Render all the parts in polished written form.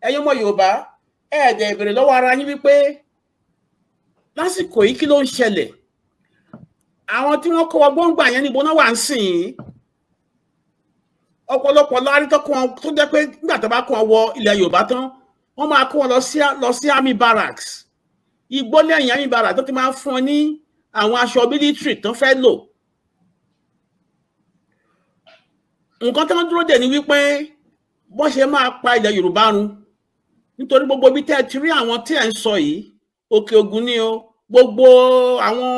Ẹ̀yin ọmọ Yorùbá, ẹ dẹ̀ béèrè lọ́wọ́ ara yín wípé lásìkò yìí, kí ló ń ṣẹlẹ̀? Àwọn tí wọ́n kó wa gbọ́ngbà yẹn, níbo náà wà ń sìn yín? Ọ̀pọ̀lọpọ̀ lárí tó kó wọn, tó jẹ́ pé nígbà tó bá kó wọn wọ ilẹ̀ Yorùbá tán, wọ́n máa kó wọn lọ sí army barracks, igbó lẹ́yìn army barracks tó ti máa ń fún wọn ní àwọn aṣọ military tó fẹ́ lò. Nǹkan tó ń dúró dè ní wípé bọ́n ṣe máa pa ilẹ̀ Yorùbá run, nítorí gbogbo ibi tẹ́ ẹ ti rí àwọn tí ẹ̀ ń sọ yìí, Òkè Ògùn ni o, gbogbo àwọn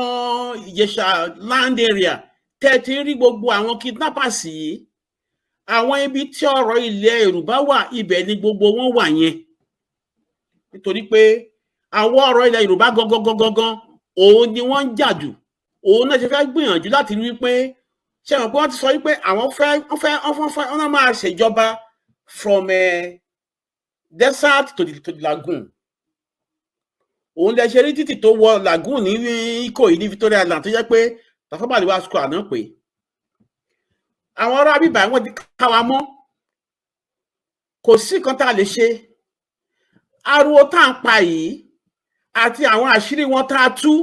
Ìjẹ̀ṣà land area tẹ́ ẹ ti rí gbogbo àwọn kidnappers yìí, àwọn ibi tí ọ̀rọ̀ ilẹ̀ Yorùbá wà, ibẹ̀ ni gbogbo wọn wà yẹn, nítorí pé àwọn ọ̀rọ̀ ilẹ̀ Yorùbá gangan gangan òun ni wọ́n ń jà jù. Òun náà ṣe fẹ́ gbìyànjú láti rí pé, ṣe mọ̀ pé wọ́n ti sọ wípé àwọn fẹ́ wọ́n fẹ́ wọ́n fẹ́ wọ́n náà máa ṣèjọba from desert to the lagoon. Òun lè ṣe rí títì tó wọ lagoon ní Ìkòyí, ní Victoria Island, tó jẹ́ pé Tafawa Balewa Square náà pé àwọn ará bíbá wọn ti ká wa mọ́. Kò sí nǹkan tá a lè ṣe. Ariwo tá à ń pa yìí àti àwọn àṣírí wọn tá a tú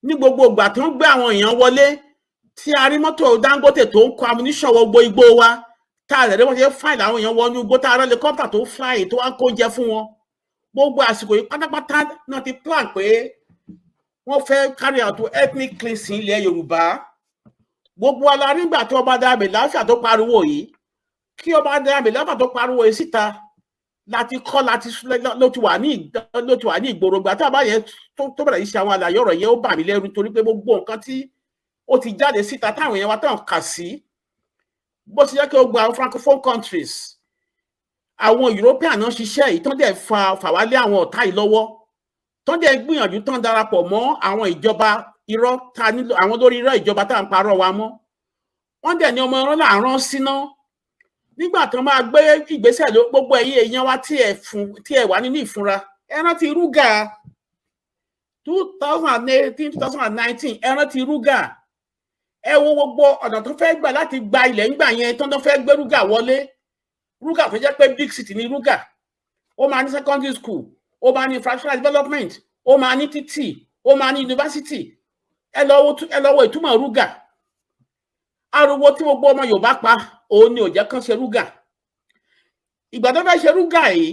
ní gbogbo ìgbà tó ń gbé àwọn èèyàn wọlé, tí a rí mọ́tò Dangote tó ń kó ammunition wọ gbogbo igbó wa, tá a lè rí wọ́n ṣe file àwọn èèyàn wọnú igbó, tá a rí helicopter tó fly tó wá ń kó oúnjẹ fún wọn, gbogbo àsìkò yìí pátápátá náà ti plan pé wọ́n fẹ́ carry out ethnic cleansing ilẹ̀ Yorùbá. Gbogbo wa la rí nígbà tí ọba Dàmí Láfíà tó pariwo yìí, kí ọba Dàmí Láfíà tó pariwo yìí síta, láti kọ́ láti ló ti wà ní ìgboro. Gbà tí àbá yẹn tó bẹ̀rẹ̀ yìí ṣe àwọn àlàyé ọ̀rọ̀ yẹn, ó bà mí lẹ́rù, nítorí pé gbogbo nǹkan tí ó ti jáde síta táwọn èèyàn wa tán kà sí, bó ti jẹ́ kí gbogbo àwọn francophone countries, àwọn European náà ṣiṣẹ́ yìí tán, dẹ̀ fa fà wá lé àwọn ọ̀tá yìí lọ́wọ́, tán dẹ̀ gbìyànjú tán darapọ̀ mọ́ àwọn ìjọba irọ́ ta nílò, àwọn lórí irọ́ ìjọba tá à ń parọ́ wa mọ́. Wọ́n dẹ̀ ní ọmọ irọ́ là ń rán síná. Nígbà tán máa gbé ìgbésẹ̀ ló gbogbo ẹ̀yin èèyàn wa tí ẹ fún, tí ẹ wà nínú ìfúnra, ẹ rántí Ruga 2018, 2019. Ẹ rántí Ruga. Ẹ wo gbogbo ọ̀nà tó fẹ́ gbà láti gba ilẹ̀ ńgbà yẹn tó ń fẹ́ gbé Ruga wọlé. Ruga tó jẹ́ pé big city ní Ruga, ó máa ní secondary school, ó máa ní infrastructural development, ó máa ní títì, ó máa ní university. Ẹ lọ wo ìtumọ̀ Ruga. Ariwo tí gbogbo ọmọ Yorùbá pa, òun ni ò jẹ́ kán ṣe Ruga. Ìgbà tó fẹ́ ṣe Ruga yìí,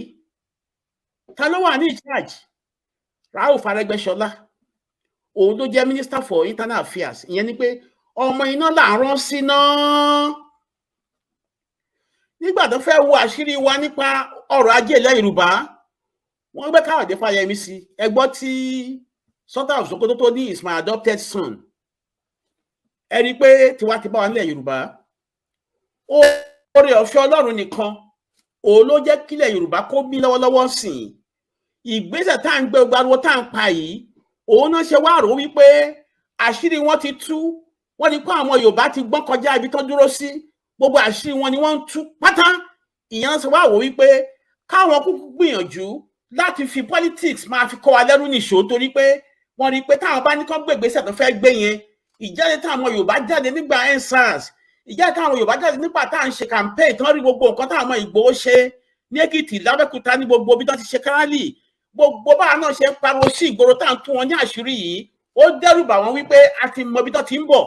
ta ló wà ní charge? Rauf Arẹ́gbẹ́ṣọlá, òun ló jẹ́ minister for internal affairs. Ìyẹn ni pé ọmọ iná là ń rán síná. Nígbà tó fẹ́ wo àṣírí wa nípa ọrọ̀ ajé ilẹ̀ Yorùbá, wọ́n gbé Káyọ̀dé Fáyẹmí sí. Ẹ gbọ́ tí Sultan of Sokoto tó ní, "Is my adopted son." Ẹ rí i pé tiwa ti bá wa nílẹ̀ Yorùbá. Oore ọ̀fẹ́ Ọlọ́run nìkan òun ló jẹ́ kílẹ̀ Yorùbá kó bí lọ́wọ́lọ́wọ́ sìn. Ìgbésẹ̀ tá à ń gbé, gbariwo tá à ń pa yìí, òun náà ṣe wá rò wípé àṣírí wọn ti tú. Wọ́n ní kó àwọn Yorùbá ti gbọ́n kọjá ibi tó dúró sí. Gbogbo àṣírí wọn ni wọ́n ń tú pátá. Ìyẹn náà ṣe wá wò wípé káwọn kúkú gbìyànjú láti fi politics máa fi kọ́ wa lẹ́rú nìṣó, torí pé wọ́n rí i pé táwọn bá ní kán gbé ìgbésẹ̀ tó fẹ́ gbé yẹn, ìjáde táwọn Yorùbá jáde nígbà EndSARS, ìjáde táwọn Yorùbá jáde nígbà tá à ń ṣe campaign, tán rí gbogbo nǹkan táwọn ọmọ Ìgbòho ṣe ní Èkìtì, lábẹ́kúta, ní gbogbo ibi tó ti ṣe kárálì, gbogbo báwa náà ṣe ń pariwo sí ìgboro tá à ń tú wọn ní àṣírí yìí, ó dẹ́rù bà wọ́n wípé a ti mọ ibi tó ti ń bọ̀.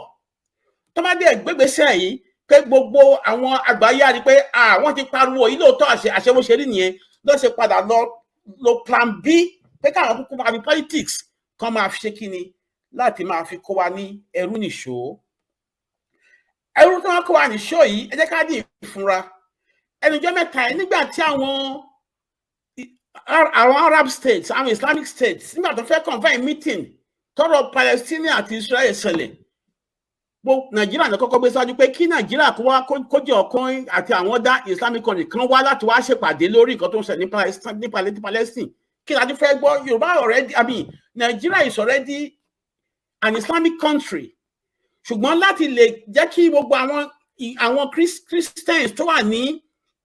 Tó bá dé gbégbèsè yìí, pé gbogbo àwọn àgbáyé á rí pé àwọn ti pariwo yìí lóòótọ́, àṣẹ àṣẹ bó ṣe rí nìyẹn, ló ṣe padà lọ lo plan B pé káwọn kúkú máa fi politics kan máa fi ṣe kíni láti máa fi kó wa ní ẹrú nìṣó. Ẹrú tí wọ́n kó wa nìṣó yìí, ẹ jẹ́ ká ní ìfúnra. Ẹnìjọ́ mẹ́ta yìí, nígbà tí àwọn Arab states, àwọn Islamic states, nígbà tó fẹ́ convene meeting tọ́rọ̀ Palestine àti Israel ṣẹlẹ̀, gbogbo Nàìjíríà ní kọ́kọ́ gbé síwájú pé kí Nàìjíríà kó wá, kó jẹ́ ọ̀kan àti àwọn dá Islamic country kan wá láti wá ṣèpàdé lórí nǹkan tó ń ṣẹlẹ̀ ní Palestine. Kí la ti fẹ́ gbọ́? Yorùbá already, I mean, Nigeria is already an Islamic country, ṣùgbọ́n láti lè jẹ́ kí gbogbo àwọn Christians tó wà ní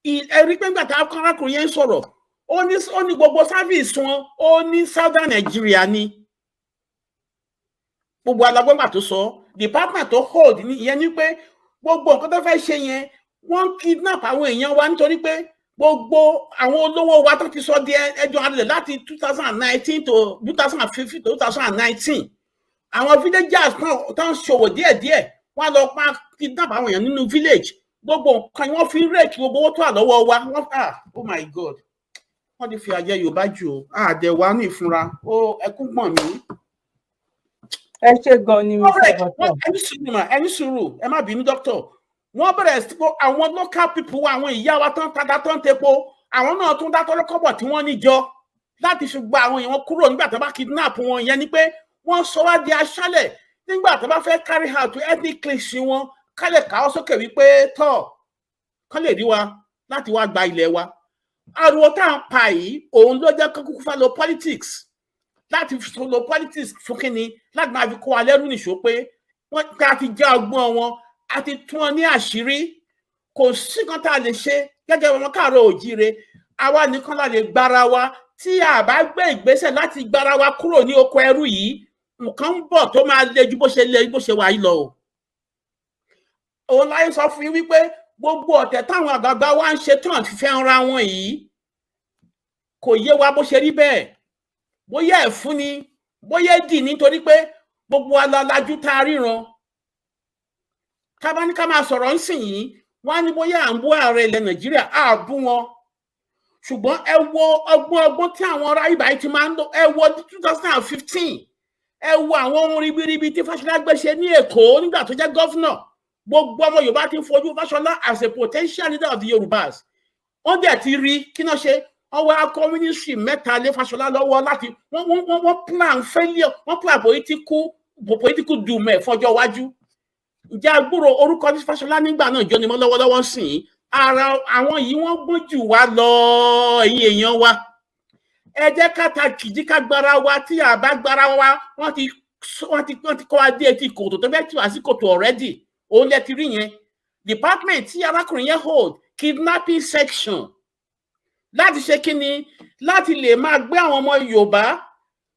ẹ̀rí pé nígbà tá arákùnrin yẹn ń sọ̀rọ̀, ó ní gbogbo service wọn, ó ní Southern Nigeria ni gbogbo alágbọ́ngbà tó sọ department tó hold ní. Ìyẹn ni pé gbogbo nǹkan tó fẹ́ ṣe yẹn, wọ́n ń kidnap àwọn èèyàn wa, nítorí pé Gbogbo àwọn olówó wa tó ti sọ di ẹjọ́ alẹ̀ láti 2019 to 2015 to 2019, àwọn villagers tó ń ṣòwò díẹ̀díẹ̀, wọ́n á lọ pa, kidnap àwọn èèyàn nínú village. Gbogbo nǹkan wọ́n fi ń rake gbogbo owó tó wà lọ́wọ́ wa. Wọ́n, ah, oh my God, wọ́n ti fi àjẹ Yorùbá jù o. Àdẹ̀wà ní ìfúnra ó, ẹkún gbọ̀n mí. Ẹ ṣe gan ni, Mr. Bọ́tọ̀. Ẹni sùúrù mà, ẹni sùúrù, ẹ má bínú, doctor. Wọ́n bẹ̀rẹ̀ sí pé àwọn local people wa, àwọn ìyá wa tó ń tajà, tó ń tepo, àwọn náà tún dá tọ́lọ́kọ́bọ̀ tí wọ́n ní jọ láti fi gba àwọn èèyàn kúrò nígbà tó bá kidnap wọn. Ìyẹn ni pé wọ́n sọ wá di aṣálẹ̀. Nígbà tó bá fẹ́ carry out ethnic cleansing wọn, ká lè káwọ́ sókè wípé tọ́ kán lè rí wa láti wá gba ilẹ̀ wa. Ariwo tá à ń pa yìí, òun ló jẹ́ kókó fẹ́ lo politics, láti lo politics fún kínni, láti máa fi kó wa lẹ́rú nìṣó, pé wọ́n ká ti já ọgbọ́n wọn, a ti tún wọn ní àṣírí. Kò sí kan tá a lè ṣe gẹ́gẹ́ bí ọmọ káàárọ̀ òjíire. Àwa nìkan la lè gbára wa. Tí a bá gbé ìgbésẹ̀ láti gbára wa kúrò ní oko ẹrú yìí, nǹkan ń bọ̀ tó máa le ju bó ṣe le, bó ṣe wà yìí lọ o. Òun láyé sọ fún yín wípé gbogbo ọ̀tẹ̀ táwọn àgbààgbà wa ń ṣe tán fífẹ́ ra wọn yìí, kò yé wa bó ṣe rí bẹ́ẹ̀. Bóyá ẹ̀fún ni, bóyá dì, nítorí pé gbogbo wa la lajú tá a ríran. Ká bá ní ká máa sọ̀rọ̀ ń sìn yìí, wọ́n á ní bóyá à ń bú ààrẹ ilẹ̀ Nàìjíríà. Á bú wọn, ṣùgbọ́n ẹ wo ọgbọ́n ọgbọ́n tí àwọn ará ibà yìí ti máa ń lò. Ẹ wo 2015, ẹ wo àwọn ohun ribiribi tí Fáṣọlá gbé ṣe ní Èkó nígbà tó jẹ́ governor. Gbogbo ọmọ Yorùbá ti ń fojú Fáṣọlá as a potential leader of the Yorùbás. Wọ́n dẹ̀ ti rí kí náà ṣe. Wọ́n wá kọ́ ministry mẹ́ta lé Fáṣọlá lọ́wọ́ láti wọ́n plan failure, wọ́n plan political doom ẹ̀ fọjọ́ iwájú. Ǹjẹ́ agbúrò orúkọ ní Fáṣọlá nígbà náà jọ ni mọ́ lọ́wọ́lọ́wọ́ sìn ín? Ara àwọn yìí, wọ́n gbọ́n jù wá lọ. Ẹ̀yin èèyàn wa, ẹ jẹ́ ká ta kìjí, ká gbára wa. Tí a bá gbára wa, wọ́n ti kọ́ wa dé etí kòtò tó fẹ́ tì wá sí kòtò already. Òun lẹ ti rí yẹn, department tí arákùnrin yẹn hold, kidnapping section, láti ṣe kí ni? Láti lè máa gbé àwọn ọmọ Yorùbá,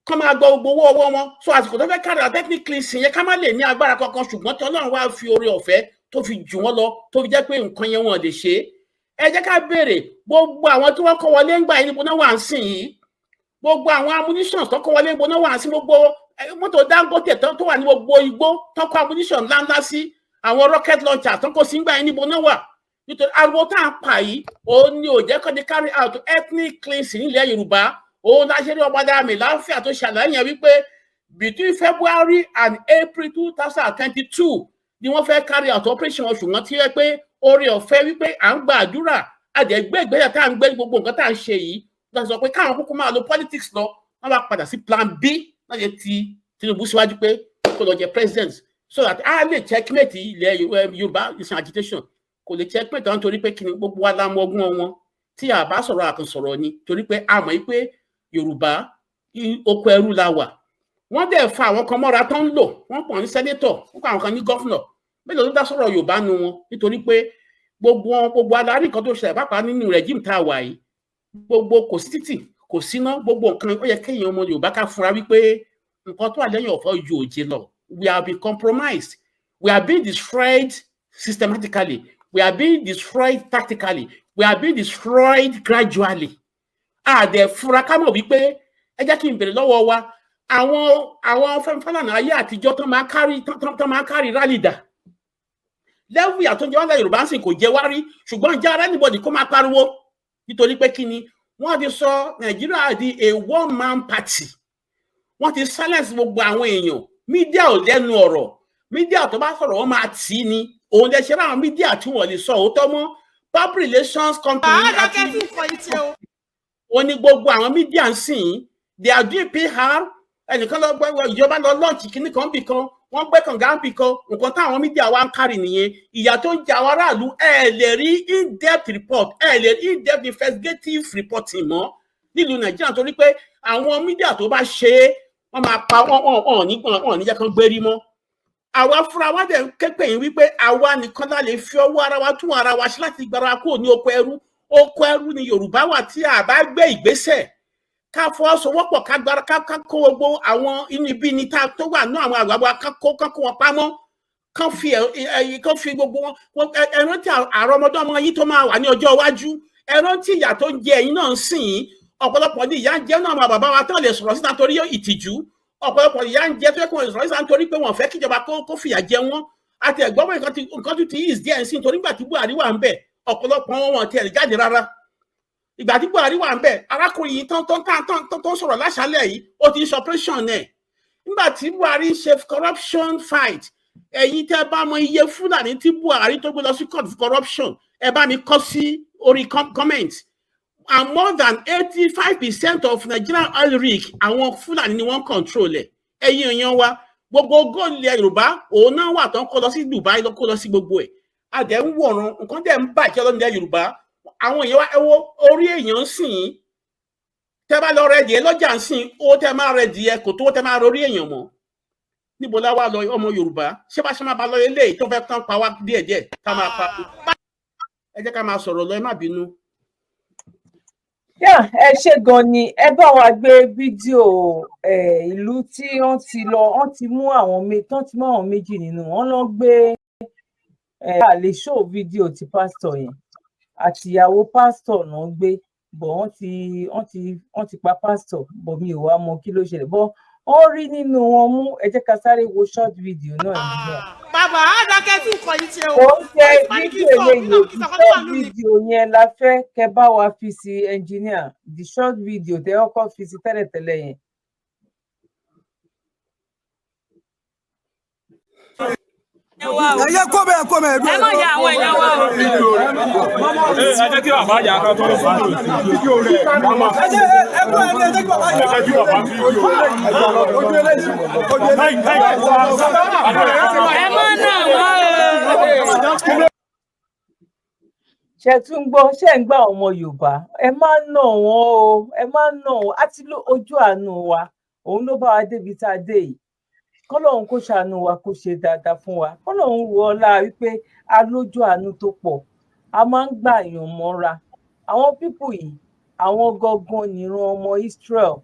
kán máa gbọ́ gbogbo owó ọwọ́ wọn. So àsìkò tó fẹ́ carry out ethnic cleansing yẹn, ká má lè ní agbára kankan. Ṣùgbọ́n tí Ọlọ́run wá fi oore ọ̀fẹ́ tó fi jù wọ́n lọ, tó fi jẹ́ pé nǹkan yẹn wọ́n lè ṣe é. Ẹ jẹ́ ká béèrè gbogbo àwọn tí wọ́n kọ́ wọlé ń gbà yín, níbo náà wà ń sìn yìí? Gbogbo àwọn ammunition tó kọ́ wọlé, níbo náà wà ń sìn? Gbogbo mọ́tò Dangote tó wà ní gbogbo igbó tó kọ́ ammunition ńláńlá sí, àwọn rocket launcher tó kó sí ń gbà yín, níbo náà wà? Nítorí ariwo tá à ń pa yìí, òun ni ò jẹ́ kó di carry out ethnic cleansing nílẹ̀ Yorùbá. Òun la ṣe rí ọba dàmí láfíà tó ṣàlàyé yẹn wípé between February and April 2022 ni wọ́n fẹ́ carry out operation wọn. Ṣùgbọ́n tí wọ́n pé oore ọ̀fẹ́ wípé à ń gba àdúrà, àjẹgbé ìgbésẹ̀ tá à ń gbé, gbogbo nǹkan tá à ń ṣe yìí, wọ́n sọ pé káwọn kúkú máa lo politics lọ. Wọ́n bá padà sí plan B láti ti Tinubu síwájú pé kó lọ jẹ president, so that a lè checkmate ilẹ̀ Yorùbá is agitation. Kò lè checkmate wọn, torí pé kí ni? Gbogbo wa la mọ ọgbọ́n wọn. Tí a bá sọ̀rọ̀, àkànṣọ̀rọ̀ ni, torí pé a mọ̀ pé Yorùbá, oko ẹrú la wà. Wọ́n dẹ̀ fa àwọn kan mọ́ra tó ń lò wọ́n pọ̀ ní senator, wọ́n pa àwọn kan ní governor. Mélòó ló dá sọ̀rọ̀ Yorùbá nu wọn? Nítorí pé gbogbo wọn, gbogbo adarí, nǹkan tó ṣẹlẹ̀ pàápàá nínú regime tá a wà yìí, gbogbo kò sí títì, kò síná, gbogbo nǹkan. Ó yẹ kéèyàn ọmọ Yorùbá ká fura wípé nǹkan tó wà lẹ́yìn ọ̀fọ̀ ju òjé lọ. We have been compromised. We are being destroyed systematically, we are being destroyed tactically, we are being destroyed gradually. Àdẹ̀ fura ká mọ̀ wípé, ẹ jẹ́ kí n bèrè lọ́wọ́ wa, àwọn Fálànà ayé àtijọ́ tó máa ń kárí rally dà? Lẹ́wù ìyà tó ń jẹ wọ́n lẹ̀ Yorùbá ń sìn kò jẹ wá rí, ṣùgbọ́n jẹ́ ara anybody kó máa pariwo? Nítorí pé kí ni? Wọ́n ti sọ Nàìjíríà di a one man party. Wọ́n ti silence gbogbo àwọn èèyàn. Media ò lẹ́nu ọ̀rọ̀. Media tó bá sọ̀rọ̀, wọ́n máa tì í ni. Òun lè ṣe láwọn media tí wọ́n lè sọ òótọ́ mọ́. Public relations company àti ó ní gbogbo àwọn media ń sìn, they are doing PR. Ẹnìkan lọ gbọ́ ìjọba lọ launch kínní kan bì kan, wọ́n gbé kànga bì kan. Nǹkan táwọn media wa ń kárì nìyẹn. Ìyà tó ń jẹ àwọn aráàlú, ẹ lè rí in-depth report, ẹ lè rí in-depth investigative reporting mọ́ nílùú Nàìjíríà, torí pé àwọn media tó bá ṣe é, wọ́n máa pa wọ́n. Wọ́n ní jẹ́ kán gbérí mọ́. Àwa fúnra wa dẹ̀ ń ké pè yín wípé àwa nìkan la lè fi ọwọ́ ara wa tún ara wa ṣe láti gbára kúrò ní oko ẹrú. Oko ẹrú ni Yorùbá wà. Tí a bá gbé ìgbésẹ̀, ká fọwọ́sowọ́pọ̀, ká gbára, ká kó gbogbo àwọn inú ibi ní tá tó wà ní àwọn àgbààgbà, ká kó wọn pamọ́, kán fi gbogbo wọn. Ẹ rántí àrọmọdọ́mọ yín tó máa wà ní ọjọ́ iwájú. Ẹ rántí ìyà tó ń jẹ ẹ̀yin náà ń sìn yín. Ọ̀pọ̀lọpọ̀ ní ìyà ń jẹ náà, àwọn bàbá wa tán lè sọ̀rọ̀ síta torí ìtìjú. Ọ̀pọ̀lọpọ̀ ìyà ń jẹ tó yẹ kó lè sọ̀rọ̀ síta nítorí pé wọ́n fẹ́ kíjọba kó fìyà jẹ wọ́n. Àti ẹ̀gbọ́n pé nǹkan tún ti ease díẹ̀ sí, nítorí nígbà tí Buhari wà ń bẹ̀, ọ̀pọ̀lọpọ̀ wọn wọn tiẹ̀ lè jáde rárá. Ìgbà tí Buhari wà ń bẹ̀, arákùnrin yìí tán tán tán tán tó ń sọ̀rọ̀ láṣálẹ̀ yìí, ó ti ń ṣe operation ẹ̀. Nígbà tí Buhari ń ṣe corruption fight, ẹ̀yin tẹ́ bá mọ iye Fúlàní tí Buhari tó gbé lọ sí court for corruption, ẹ bá mi kọ sí orí comment. And more than 85% of Nigerian oil rig, àwọn Fúlàní ni wọ́n control ẹ̀. Ẹ̀yin èèyàn wa, gbogbo góòlù ilẹ̀ Yorùbá, òun náà wà tó ń kó lọ sí Dubai, lọ kó lọ sí gbogbo ẹ̀. Adẹ̀ ń wòran, nǹkan dẹ̀ ń bàjẹ́ lọ́nà ilẹ̀ Yorùbá. Àwọn èèyàn wa, ẹ wo orí èèyàn ń sìn yín. Tẹ́ bá lọ rẹ díẹ̀ lọ́jà ń sìn, owó tẹ́ máa rẹ díẹ̀ kò tó tẹ́ máa rorí èèyàn mọ́. Níbo la wá lọ, ọmọ Yorùbá? Ṣé bá ṣe máa bá lọ eléyìí tó fẹ́ tán pa wá díẹ̀díẹ̀ ká máa pa? Ẹ jẹ́ ká máa sọ̀rọ̀ lọ, ẹ má bínú. Yà, ẹ ṣe gan ni. Ẹ bá wa gbé fídíò ìlú tí wọ́n ti lọ, wọ́n ti mú àwọn tán ti mú àwọn méjì nínú wọn lọ gbé ẹ. A lè show fídíò ti pásítọ̀ yẹn àtìyàwó pásítọ̀ náà gbé bọ̀. Wọ́n ti pa pásítọ̀ bọ̀, mi ò wá mọ kí ló ṣẹlẹ̀ bọ̀. Wọ́n rí nínú wọn mú. Ẹ jẹ́ ká sáré wo short video náà nígbà. Bàbá àdàkẹ́ tí nǹkan yìí ṣe o. Kò ń ṣe fídíò eléyìí o. The short video yẹn la fẹ́ kẹ́ bá wa fi sí, engineer. The short video tẹ́ kọ́kọ́ fi sí tẹ́lẹ̀tẹ́lẹ̀ yẹn. Ẹ yẹ kó bẹ́ẹ̀ kó bẹ́ẹ̀. Ẹ má ya àwọn èèyàn wa o. Ẹ jẹ́ kí bàbá yà ká tó lọ fídíò rẹ̀. Ẹ jẹ́ ẹ kó ẹ jẹ́ kí bàbá yà. Ẹ jẹ́ kí bàbá fídíò rẹ̀. Ojú eléyìí, ojú eléyìí. Ẹ má nà wọ́n o. Ṣe tún gbọ́? Ṣe ń gbọ́, ọmọ Yorùbá? Ẹ má nà wọ́n o, ẹ má nà wọ́n. Á ti ló ojú àánú wa, òun ló bá wa débi tá a dé yìí. Kọ́lọ́hun kó ṣàánú wa, kó ṣe dáadáa fún wa. Kọ́lọ́hun wo ọlá wípé a lójú àánú tó pọ̀, a máa ń gbà yàn mọ́ra. Àwọn people yìí, àwọn gangan nìran ọmọ Israel.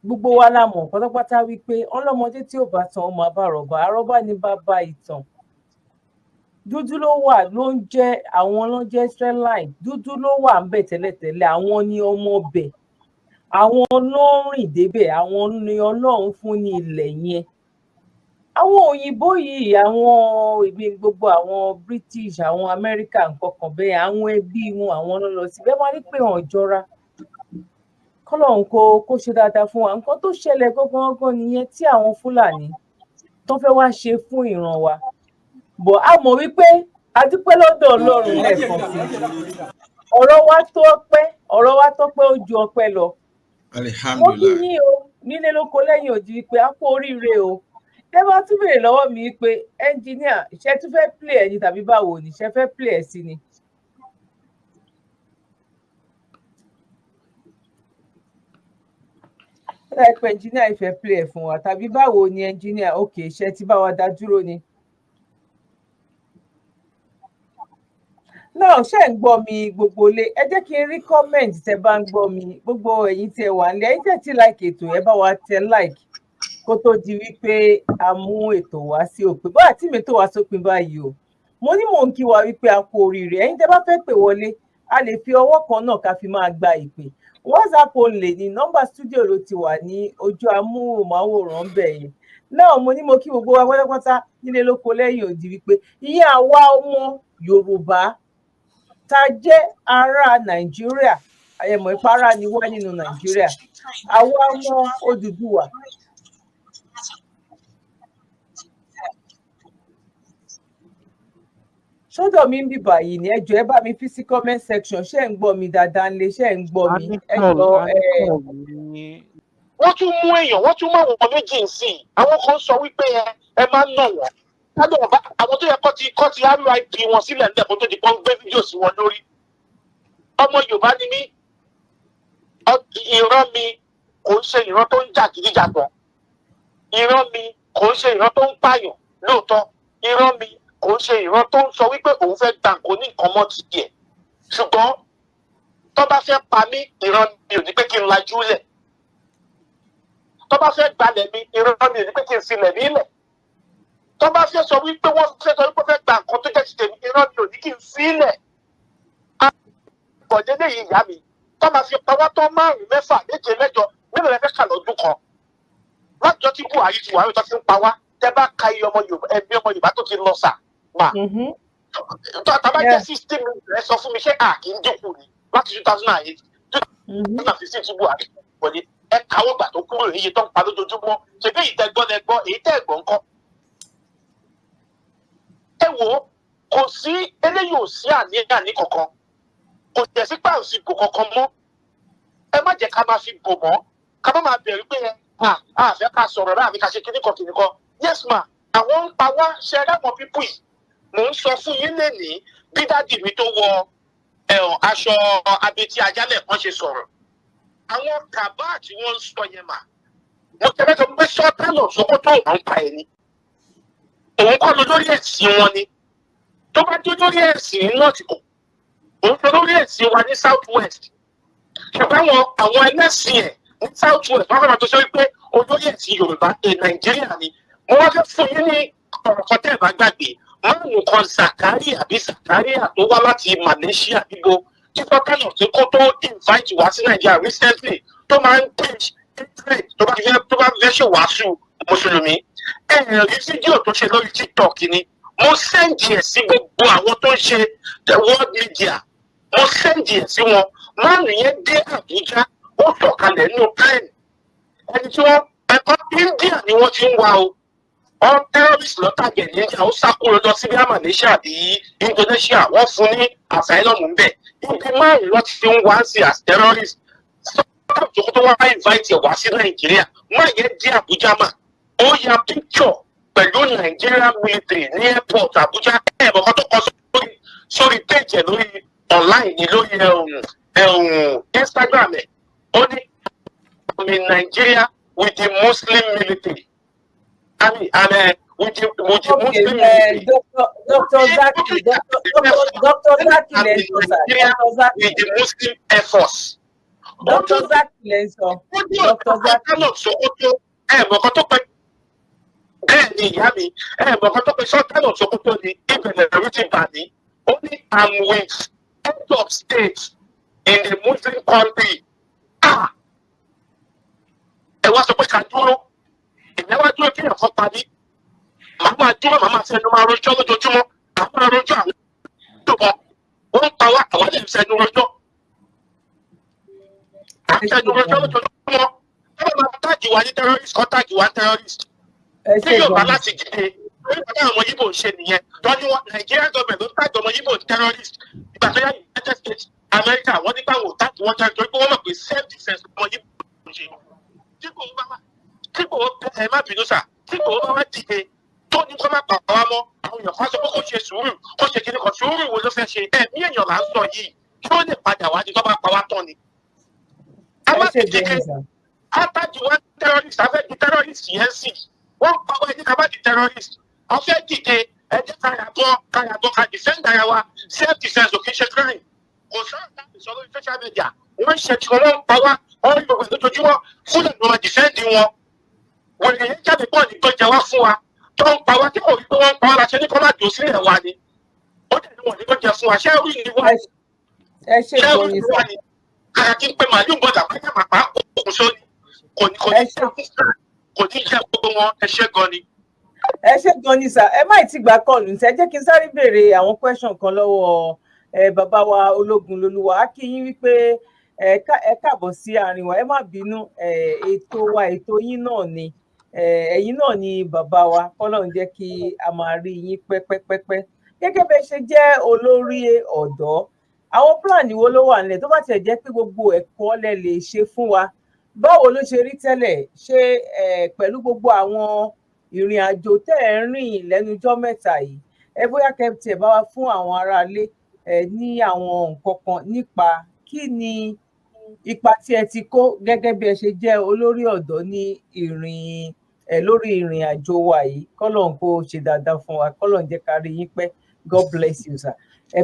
Gbogbo wa la mọ̀ pátápátá wípé ọlọ́mọdé tí ò bá tan ọmọ àbárọ̀bá, àrọ́bá ní bàbá ìtàn. Dúdú ló wà, ló ń jẹ́ àwọn ló ń jẹ́ Israelite. Dúdú ló wà ń bẹ̀ tẹ́lẹ̀tẹ́lẹ̀. Àwọn ni ọmọ bẹ̀, àwọn ló ń rìn débẹ̀, àwọn ni Ọlọ́run fún ní ilẹ̀ yẹn. Àwọn òyìnbó yìí, àwọn ibi gbogbo, àwọn British, àwọn America, nǹkan kan bẹ́ẹ̀, àwọn ẹbí wọn, àwọn ló lọ síbẹ̀. Wọ́n ní pé wọ́n jọra. Kọ́lọ́run kó ṣe dáadáa fún wa. Nǹkan tó ṣẹlẹ̀ gangan gangan nìyẹn tí àwọn Fúlàní tó fẹ́ wá ṣe fún ìran wa bọ̀. A mọ̀ wípé a dúpẹ́ lọ́dọ̀ Ọlọ́run lẹ́ẹ̀kan sí i. Ọ̀rọ̀ wa tó ọpẹ́, ọ̀rọ̀ wa tó pẹ́, ó ju ọpẹ́ lọ. Mo kí Alihamdulilayi. yín o nílé lóko lẹ́yìn odi wípé a kú oríire o. Ẹ bá tún béèrè lọ́wọ́ mi pé, engineer, ṣe tún fẹ́ play ẹ̀ ni tàbí báwo ni? Ṣe fẹ́ play ẹ̀ sí ni? Ó dàbí pé engineer yìí fẹ́ play ẹ̀ fún wa tàbí báwo ni, engineer? Ok, ṣe ti bá wa dá dúró ni? Náà ṣe ń gbọ́ mi, gbogbo ilé? Ẹ jẹ́ kí n rí comment tẹ́ bá ń gbọ́ mi. Gbogbo ẹ̀yin tí ẹ wà nílé, ẹ̀yin tẹ́ ti like ètò, ẹ bá wa tẹ like kó tó di wípé a mú ètò wá sí òpin. Báyà tí mi tó wá sópin báyìí o, mo ní mò ń kí wa wípé a kú oríire. Ẹ̀yin tẹ́ bá fẹ́ pè wọlé, a lè fi ọwọ́ kan náà ká fi máa gba ìpè. WhatsApp only ní nọ́mbà studio ló ti wà ní ojú amóhùnmáwòrán bẹ̀ yẹn náà. Mo ní mo kí gbogbo wa pátápátá nílé lóko lẹ́yìn odi wípé ìyẹn àwa ọmọ Yorùbá tá a jẹ́ ará Nàìjíríà, àyẹ̀mọ̀ ìpara ni wá nínú Nàìjíríà, àwa ọmọ Odùduwà. Sọ́dọ̀ mi ń bì báyìí ni. Ẹ jọ̀ọ́, ẹ bá mi fi sí comment section, ṣé ń gbọ́ mi dáadáa ńlé? Ṣé ń gbọ́ mi? Ẹ jọ̀ọ́ ẹ. Wọ́n tún mú èèyàn, wọ́n tún mú àwọn méjì sí i. Àwọn kan sọ wípé ẹ máa ń nà wọ́n lábẹ́ ọ̀bá àwọn tó yẹ kọ́ ti RIP wọn sílẹ̀ nílẹ̀ kó tó di pọ́n gbé fídíò sí wọn lórí. Ọmọ Yorùbá ni mí. Ìran mi kò ń ṣe ìran tó ń jàgídíjàgan. Ìran mi kò ń ṣe ìran tó ń pààyàn lóòótọ́. Ìran mi kò ń ṣe ìran tó ń sọ wípé òun fẹ́ gba nǹkan ní nǹkan mọ́ ti tiẹ̀, ṣùgbọ́n tó bá fẹ́ pa mí, ìran mi ò ní pé kí n lajú lẹ̀. Tó bá fẹ́ gbalẹ̀ mi, ìran mi ò ní pé kí n filẹ̀ mí lẹ̀. Tó bá fẹ́ sọ wípé wọ́n fẹ́ sọ wípé fẹ́ gba nǹkan tó jẹ́ ti tèmi, ìran mi ò ní kí n filẹ̀. Àgọ̀ lélẹ́yìí, ìyá mi, tó máa fi pa wá tó márùn, mẹ́fà, méje, mẹ́jọ, mélòó lẹ fẹ́ kà lọ́dún kan? Lájọ tí Buhari ti wà, tó fi ń pa wá, tẹ bá ka iye ọmọ Yorùbá, ẹbí ọmọ Yorùbá tó ti lọ sà mà, tó àtàbá jẹ́ 60 million, ẹ sọ fún mi, ṣé à kì í dínkù ni láti 2008, 2015 tí Buhari wọlé? Ẹ kàwé gbà tó kúrò, iye tó ń pa lójoojúmọ́, ṣèbí èyí tẹ́ gbọ́ lẹ gbọ́, èyí tẹ́ gbọ́ ńkọ́? Ẹ wò ó, kò sí eléyìí, ò sí àní-àní kankan, kò tẹ̀ sí pàǹsì bò kankan mọ́. Ẹ má jẹ́ ká máa fi bò mọ́, ká má máa bẹ̀rù pé a fẹ́ ká sọ̀rọ̀ láàfin, ká ṣe kíní kan kíní kan. Yes ma, àwọn ń pa wá. Ṣe é ráwọn people yìí, mò ń sọ fún yín lénìí, bí daddy mi tó wọ ẹ̀hàn aṣọ abetí ajálẹ̀ kan ṣe sọ̀rọ̀, àwọn kàbá tí wọ́n ń sọ yẹn mà, mo tẹ́lẹ̀ sọ pé Sultan of Sokoto ò ń pa ẹ̀ ni, òun kọ́ ló lórí ẹ̀sìn wọn ni. Tó bá dé lórí ẹ̀sìn north, kò òun tó lórí ẹ̀sìn wa ní South West, ṣùgbọ́n àwọn ẹlẹ́sìn ẹ̀ ní South West, wọ́n fẹ́ràn tó ṣe wípé olórí ẹ̀sìn Yorùbá ẹ̀ Nàìjíríà ni. Mo wá fẹ́ fún yín ní ọ̀rọ̀ kan tẹ́ ẹ̀ bá gbàgbé, márùn kan, Zakari àbí Zakaria, tó wá láti Malaysia bíbo, tí Sultan of Sokoto invite wá sí Nàìjíríà recently, tó máa ń preach hatred, tó bá fẹ́ ṣe wàásù mùsùlùmí. Ẹ rí fídíò tó ṣe lórí TikTok ni, mo send ẹ̀ sí gbogbo àwọn tó ń ṣe the world media, mo send ẹ̀ sí wọn. Márùn yẹn dé Àbújá, ó sọ̀kalẹ̀ nínú plane, ẹni tí wọ́n ẹ̀kọ́ India ni wọ́n ti ń wá o, ọ́n terrorist lọ́tàgẹ̀ ní India, ó sá kúrò lọ sí bíi Malaysia àbí Indonesia, wọ́n fún ní asylum ń bẹ̀. Ibi márùn lọ́ ti ń wá sí as terrorist. Sultan Sokoto wá invite ẹ̀ wá sí Nàìjíríà. Má yẹn dé Àbújá mà, ó ya picture pẹ̀lú Nigerian military ní airport Àbújá. Ẹ̀ bọ̀kan tó kọ sórí page ẹ̀ lórí online ní lórí Instagram ẹ̀, ó ní, "I'm in Nigeria with the Muslim military." I mean, and with the Okay, Muslim military. Dr. Zaki, Dr. Zaki I'm lẹ ń in sọ, sir. Nigeria Dr. Zaki. with the Muslim Air Force. Dr. Zaki lẹ ń sọ. Ó ní Dr. Zaki. Sultan of Sokoto, ẹ̀ mọ̀kan tó pẹ́ bẹ́ẹ̀ ni, ìyá mi, ẹ̀ mọ̀kan tó pẹ́ Sultan of Sokoto ni, ìbẹ̀rẹ̀ ẹ̀rú ti bà ní. Ó ní, "I'm with head of state in the Muslim country." Ah! Ẹ wá sọ pé ká dúró, ìyẹn wá dúró kí ẹ̀fọ́ pa mí. Màá máa dúró, màá máa fẹnu máa rojọ́ lójoojúmọ́, màá máa rojọ́ àwọn tó bọ̀. Wọ́n ń pa wá, àwọn lè fẹnu rojọ́. À ń fẹnu rojọ́ lójoojúmọ́. Wọ́n máa tag wa ní terrorist, kọ́ tag wa ní terrorist. Ẹ Tí ṣe Yorùbá gan. láti dìde, lórí ìpàdé àwọn ọmọ Yíbò ń ṣe nìyẹn. Tọ́jú wọn, Nigerian government ló tag ọmọ Yíbò ní terrorist. Ìgbà tó yá, United States America, wọ́n ní báwo tag wọn terrorist, torí pé wọ́n mọ̀ pé self defence ọmọ Yíbò ń ṣe. Tí kò bá wá, tí kò, ẹ má bínú sà, tí kò bá wá dìde tó ní kó má pa wá mọ́, àwọn èèyàn kan sọ pé kó ṣe sùúrù, kó ṣe kíní kan. Sùúrù wo ló fẹ́ ṣe? Ẹ̀mí èèyàn là ń sọ yìí, kí ó lè padà wá ní tó bá pa wá tán ni. A Ẹ má ṣe fi gan dìde ni, sir. á tag wá terrorist, a fẹ́ di terrorist yẹn sì, wọ́n pa wá, ẹni ká má di terrorist. A fẹ́ dìde, ẹ jẹ́ ká yàtọ̀, ká yàtọ̀, ká defend ara wa. Self defence ò kì í ṣe crime. Kò sọ̀rọ̀ láti sọ lórí social media. Wọ́n ń ṣe tí wọ́n ń pa wá, wọ́n ń gbogbo lójoojúmọ́, fúlẹ̀ ló máa defend wọn. Wèrè yẹn jáde pọ̀ ní tó jẹ wá fún wa, tó ń pa wá, tí kò rí pé wọ́n ń pa wá la ṣe ní kó má dùn sílẹ̀ wa ni. Ó dẹ̀ ní wọ́n ní kó jẹ fún wa. Ṣé orí ni wá? Ẹ ṣe Ṣé gan orí ni, ni wá sir. ni? Kàkà kí n pe màálù bọ̀dà pé màpá òkun sórí, kò ní jẹ gbogbo wọn. Ẹ ṣé gan ni. Ẹ ṣe gan ni, sir. Ẹ má ì tí gbà call ní, ẹ jẹ́ kí n sáré béèrè àwọn question kan lọ́wọ́ ẹ bàbá wa Ológun Lolúwa. Á kí yín wípé ẹ káàbọ̀ sí àárín wa. Ẹ má bínú, ẹ ètò wa, ètò yín náà ni, ẹ̀yin náà ni bàbá wa. Kọ́lọ́run jẹ́ kí a máa rí yín pẹ́pẹ́pẹ́pẹ́. Gẹ́gẹ́ bẹ́ ṣe jẹ́ olórí ọ̀dọ́, àwọn plan wo ló wà nílẹ̀, tó bá tiẹ̀ jẹ́ pé gbogbo ẹ̀kọ́ lẹ lè ṣe fún wa? Báwo ló ṣe rí tẹ́lẹ̀? Ṣé pẹ̀lú gbogbo àwọn ìrìn àjò tẹ́ ẹ̀ ń rìn lẹ́nujọ́ mẹ́ta yìí, ẹ bóyá kẹ́ tiẹ̀ bá wa fún àwọn aráalé ẹ ní àwọn nǹkan kan nípa kí ni ipa tí ẹ ti kó gẹ́gẹ́ bí ẹ ṣe jẹ́ olórí ọ̀dọ́ ní ìrìn ẹ lórí ìrìn àjò wa yìí. Kọ́lọ́n kó ṣe dáadáa fún wa, kọ́lọ́n jẹ́ ká rí yín pẹ́. God bless you, sir. Ẹ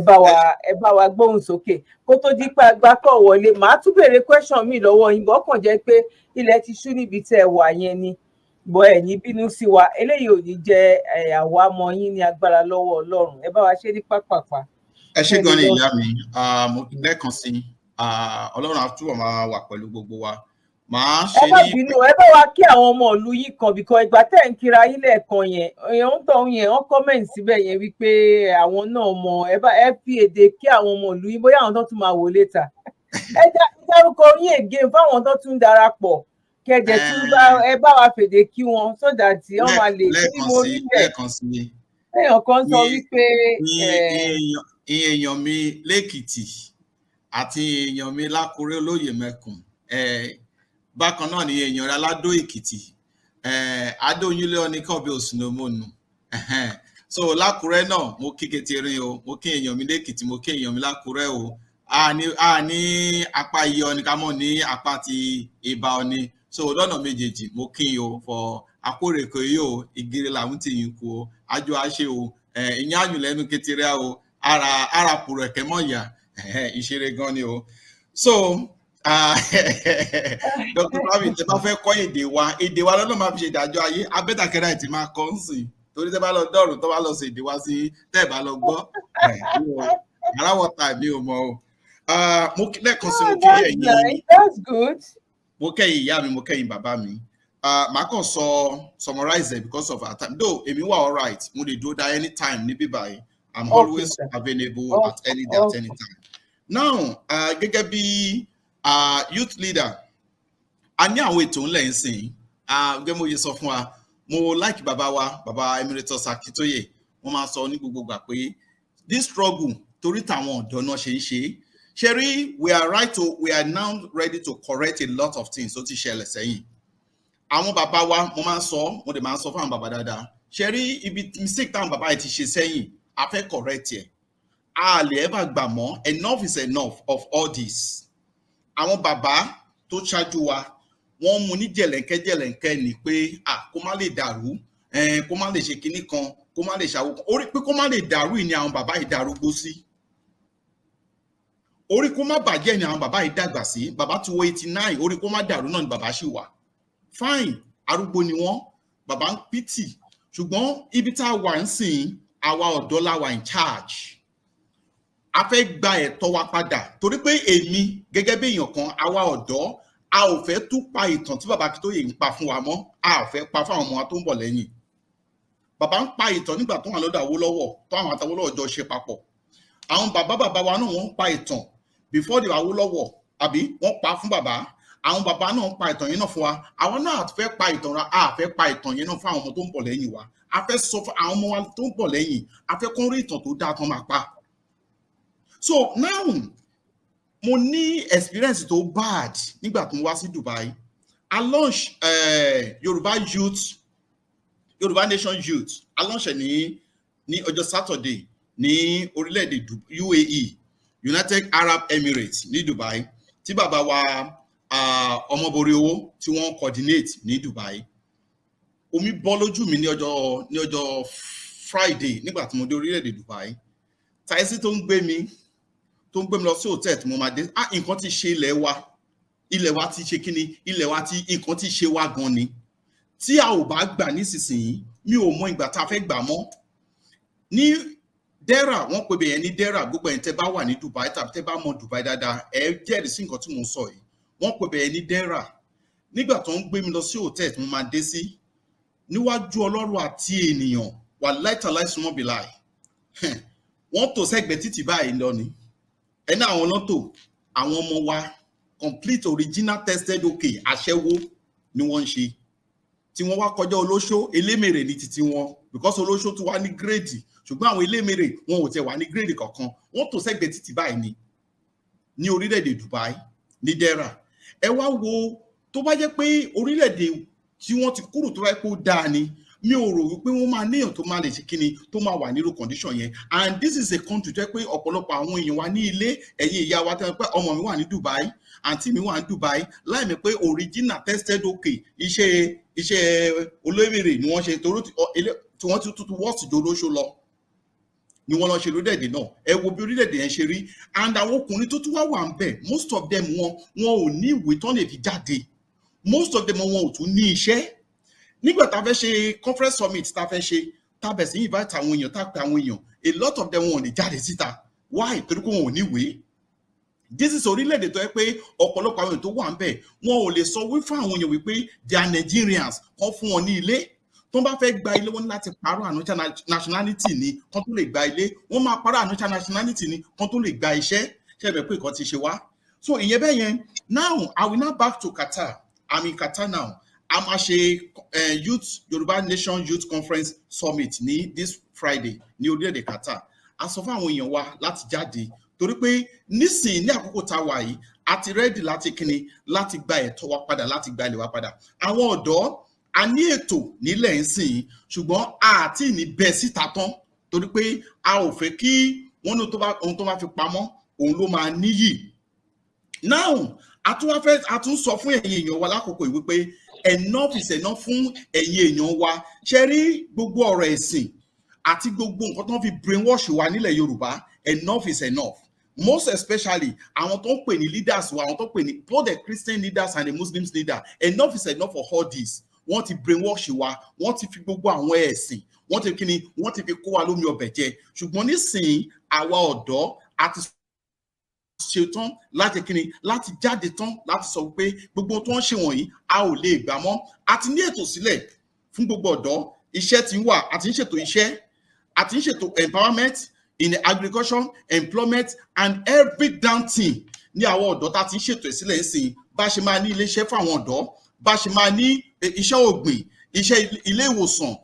bá wa gbóhùn sókè kó tó di pé agbá kọ̀ wọlé. Màá tún béèrè question mi lọ́wọ́ yín bọ́, kàn jẹ́ pé ilẹ̀ ti ṣú níbi tẹ́ ẹ wà yẹn ni bọ́. Ẹ̀ ní bínú sí wa, eléyìí ò ní jẹ́ àwa mọ yín ní agbára lọ́wọ́ Ọlọ́run. Ẹ bá wa ṣe ní pápápá. Ẹ ṣé gan ni, ìyá mi. Ah, mo lẹ́ẹ̀kan sí i, Ọlọ́run á túbọ̀ máa wà pẹ̀lú gbogbo wa. Màá Ẹ ṣe má ní bínú, ẹ bá wa kí àwọn ọmọ ìlú yìí kan bìkan. Ìgbà tẹ́ ń kíra yín lẹ́ẹ̀kan yẹn, èèyàn ń tọ̀hún yẹn, wọ́n comment síbẹ̀ yẹn wípé àwọn náà mọ. Ẹ bá ẹ fi èdè kí àwọn ọmọ ìlú yín, bóyá àwọn tó tún máa wò later. Ẹ dárúkọ yín again fáwọn tó tún darapọ̀, kẹjẹ tún bá ẹ bá wa fèdè kí wọn so that wọ́n máa lè kí Lẹ́ẹ̀kan mo sí rí bẹ́ẹ̀. Lẹ́ẹ̀kan sí, Èèyàn kan sọ wípé iye èèyàn mi lẹ́kìtì àti èèyàn mi lákùrẹ́, olóyè mẹ́kùn, bákan náà ni èèyàn rẹ aládó Èkìtì, adóyúnlé oníkànbí òsùnàmọ́nù. So lákùrẹ́ náà, mo kí keterin o, mo kí èèyàn mi lẹ́kìtì, mo kí èèyàn mi lákùrẹ́ o. A ní apá iye ọ̀nì ká mọ̀ ní apá ti ìbà ọ̀nì. So lọ́nà méjèèjì, mo kí yín o fọ akórèkò yìí o. Ìgèrè làwọn ti yín kú o, àjọ àṣẹ o, ìyẹn àyùn lẹ́nu kékeré o, ara ara pùrọ̀ ẹ̀kẹ́ mọ̀ yà ìṣeré gan ni o. So Dr. Ravi, tẹ bá fẹ́ kọ́ èdè wa, èdè wa lọ́nà máa fi ṣe ìdájọ́ ayé abẹ́tàkẹ́rẹ́ àti máa kọ́ ń sìn, torí tẹ bá lọ dọ̀rùn, tó bá lọ sí èdè wa sí, tẹ́ bá lọ gbọ́ aráwọ̀ ta mi ò mọ̀ o. Mo lẹ́ẹ̀kan sí, mo Oh, kí that's ẹ̀yin. nice. That's good. Mo kẹ́yìn ìyá mi, mo kẹ́yìn bàbá mi. Màá kàn sọ summarize it because of our time, though èmi wà alright, mo lè dúró dá anytime níbí báyìí. I'm always sir. available at any day, at any time. Now, gẹ́gẹ́ bí youth leader, a ní àwọn ètò ńlẹ̀ ń sìn. Gẹ́gẹ́ mo yẹ sọ fún wa, mo like bàbá wa, bàbá Emeritus Akintoye. Wọ́n máa sọ ní gbogbo ìgbà pé this struggle, torí tàwọn ọ̀dọ́ náà ṣe ń ṣe é. Ṣe rí, we are now ready to correct a lot of things tó ti ṣẹlẹ̀ sẹ́yìn. Àwọn bàbá wa, mo máa ń sọ, mo dẹ̀ máa ń sọ fún àwọn bàbá dáadáa. Ṣe rí ibi mistake táwọn bàbá yìí ti ṣe sẹ́yìn, a fẹ́ correct ẹ̀. A lè ever gbà mọ́. Enough is enough of all this. Àwọn bàbá tó ṣáájú wa, wọ́n mú ní jẹ̀lẹ̀ńkẹ́ jẹ̀lẹ̀ńkẹ́ ni pé à kó má lè dàrú, kó má lè ṣe kinní kan, kó má lè ṣàwó kan. Orí pé kó má lè dàrú yìí ni àwọn bàbá yìí darúgbó sí. Orí kó má bàjẹ́ ni àwọn bàbá yìí dàgbà sí. Bàbá ti wọ 89, orí kó má dàrú náà ni bàbá ṣì wà. Fine, arúgbó ni wọ́n, bàbá ń pìtì, ṣùgbọ́n ibi tá a wà ń sìn, àwa ọ̀dọ́ la wà in charge. A fẹ́ gba ẹ̀tọ́ wa padà, torí pé èmi gẹ́gẹ́ bí èèyàn kan, àwa ọ̀dọ́, a ò fẹ́ tún pa ìtàn tí bàbá Akíntóyè ń pa fún wa mọ́. A ò fẹ́ pa fún àwọn ọmọ wa tó ń bọ̀ lẹ́yìn. Bàbá ń pa ìtàn nígbà tó wà lọ́dọ̀ Awólọ́wọ̀, tó àwọn àtàwólọ́wọ̀ jọ ṣe papọ̀. Àwọn bàbá bàbá wa náà, wọ́n ń pa ìtàn before the Awólọ́wọ̀, àbí wọ́n pa fún bàbá. Àwọn bàbá náà ń pa ìtàn yẹn náà fún wa. Àwọn náà fẹ́ pa ìtàn ra, a fẹ́ pa ìtàn yẹn náà fún àwọn ọmọ tó ń bọ̀ lẹ́yìn wa. A fẹ́ sọ fún àwọn ọmọ wa tó ń bọ̀ lẹ́yìn, a fẹ́ kó rí ìtàn tó dáa kan máa pa. So now, mo ní experience tó bad nígbà tó ń wá sí Dubai. I launch Yorùbá Youth, Yorùbá Nation Youth. I launch ẹ̀ ní ọjọ́ Saturday ní orílẹ̀-èdè UAE, United Arab Emirates, ní Dubai, tí bàbá wa ọmọborí owó tí wọ́n coordinate ní Dubai. Omi bọ́ lójú mi ní ọjọ́ Friday nígbà tí mo dé orílẹ̀-èdè Dubai. Taxi tó ń gbé mi lọ sí hòtẹ́ẹ̀lì tí mo máa dé, ah, nǹkan ti ṣe ilẹ̀ wa. Ilẹ̀ wa ti ṣe kíni, ilẹ̀ wa ti, nǹkan ti ṣe wá gan ni. Tí a ò bá gbà nísinsìnyí, mi ò mọ ìgbà tá a fẹ́ gbà mọ́. Ní Deira, wọ́n pe bẹ̀yẹn ní Deira. Gbogbo ẹ̀yin tẹ́ bá wà ní Dubai tàbí tẹ́ bá mọ Dubai dáadáa, ẹ jẹ́rìí sí nǹkan tí mò ń sọ yìí. Wọ́n pe bẹ̀yẹn ní Deira. Nígbà tó ń gbé mi lọ sí hòtẹ́ẹ̀lì tí mo máa dé sí, níwájú Ọlọ́run àti ènìyàn, wà láìtàláì súnmọ́ bìláì, wọ́n tò sẹ́gbẹ̀ẹ́ títì báyìí lọ ni. Ẹni àwọn lọ́tò, àwọn ọmọ wa, complete original tested okay aṣẹ́wó ni wọ́n ń ṣe, tí wọ́n wá kọjá olóṣó. Elémèrè ní titi wọn, because olóṣó tún wá ní grade, ṣùgbọ́n àwọn elémèrè, wọn ò tẹ̀ wá ní grade kankan. Wọ́n tò sẹ́gbẹ̀ẹ́ títì báyìí ni ní orílẹ̀-èdè Dubai, ní Deira. Ẹ wá wo, tó bá jẹ́ pé orílẹ̀-èdè tí wọ́n ti kúrò, tó bá yẹ kó dáa ni, mi ò rò wípé wọ́n máa níyàn tó máa lè ṣe kíni, tó máa wà nírú condition yẹn. And this is a country tó yẹ pé ọ̀pọ̀lọpọ̀ àwọn èèyàn wa ní ilé, ẹ̀yin ìyá wa tẹ́ pé ọmọ mi wà ní Dubai, àǹtí mi wà ní Dubai, láìmí pé original tested okay iṣẹ́ olómèrè ni wọ́n ṣe, torí tí wọ́n ti tuntun wọ́ọ̀sì jọ olóṣó lọ ni wọ́n lọ ṣe lórílẹ̀‐èdè náà. Ẹ wo bí orílẹ̀‐èdè yẹn ṣe rí. And àwọn ọkùnrin tó tún wá wà ń bẹ̀, most of them, wọn ò ní ìwé tán lè fi jáde. Most of them, wọn ò tún ní iṣẹ́. Nígbà tá a fẹ́ ṣe conference summit, tá a fẹ́ ṣe, tá a bẹ̀ sí invite àwọn èèyàn, tá a pe àwọn èèyàn, a lot of them, wọn ò lè jáde síta. Why? Torí pé wọn ò níwèé. This is orílẹ̀-èdè tó yẹ pé ọ̀pọ̀lọpọ̀ àwọn èèyàn tó wà ń bẹ̀, wọn ò lè sọ wí fún àwọn èèyàn wípé they are Nigerians kan fún wọn ní ilé. Tó bá fẹ́ gba ilé, wọn ní láti parọ́ another nationality ni kán tó lè gba ilé. Wọ́n máa parọ́ another nationality ni kán tó lè gba iṣẹ́. Ṣe é bẹ̀ pé nǹkan ti ṣe wá? So ìyẹn bẹ́ẹ̀ yẹn. Now I will now back to Qatar. I'm in Qatar now. A máa ṣe youth Yorùbá Nation Youth Conference Summit ní this Friday ní orílẹ̀-èdè Qatar. A sọ fún àwọn èèyàn wa láti jáde, torí pé nísìnyí, ní àkókò tá a wà yìí, a ti ready láti kíni, láti gba ẹ̀tọ́ wa padà, láti gba ilẹ̀ wa padà. Àwọn ọ̀dọ́, a ní ètò nílẹ̀ ń sìn, ṣùgbọ́n a ti ní bẹ́ẹ̀ síta tán, torí pé a ò fẹ́ kí wọ́n ní ohun tó bá fi pamọ́, òun ló máa níyì. Now a tún wá fẹ́, a tún sọ fún ẹ̀yin èèyàn wa lákòókò yìí wípé enough is enough fún ẹ̀yin èèyàn wa. Ṣe rí gbogbo ọ̀rọ̀ ẹ̀sìn àti gbogbo nǹkan tó ń fi brainwash wa nílẹ̀ Yorùbá, enough is enough. Most especially àwọn tó ń pè ní leaders wa, àwọn tó ń pè ní both the Christian leaders and the Muslims leader, enough is enough for all this. Wọ́n ti brainwash wa, wọ́n ti fi gbogbo àwọn ẹ̀sìn, wọ́n ti kíni, wọ́n ti fi kó wa lómi ọbẹ̀ jẹ. Ṣùgbọ́n nísìnyí, àwa ọ̀dọ́ a ti ṣetán láti kíni, láti jáde tán, láti sọ pé gbogbo tó ń ṣe wọ̀nyí, a ò lè gbà mọ́. A ti ní ètò sílẹ̀ fún gbogbo ọ̀dọ́. Iṣẹ́ ti ń wà, a ti ń ṣètò iṣẹ́, a ti ń ṣètò empowerment in agriculture, employment and every damn thing ní àwọn ọ̀dọ́ tá a ti ń ṣètò ẹ̀ sílẹ̀ ń bá a ṣe máa ní iléeṣẹ́ fún àwọn ọ̀dọ́, bá a ṣe máa ní iṣẹ́ ọ̀gbìn, iṣẹ́ ilé ìwòsàn,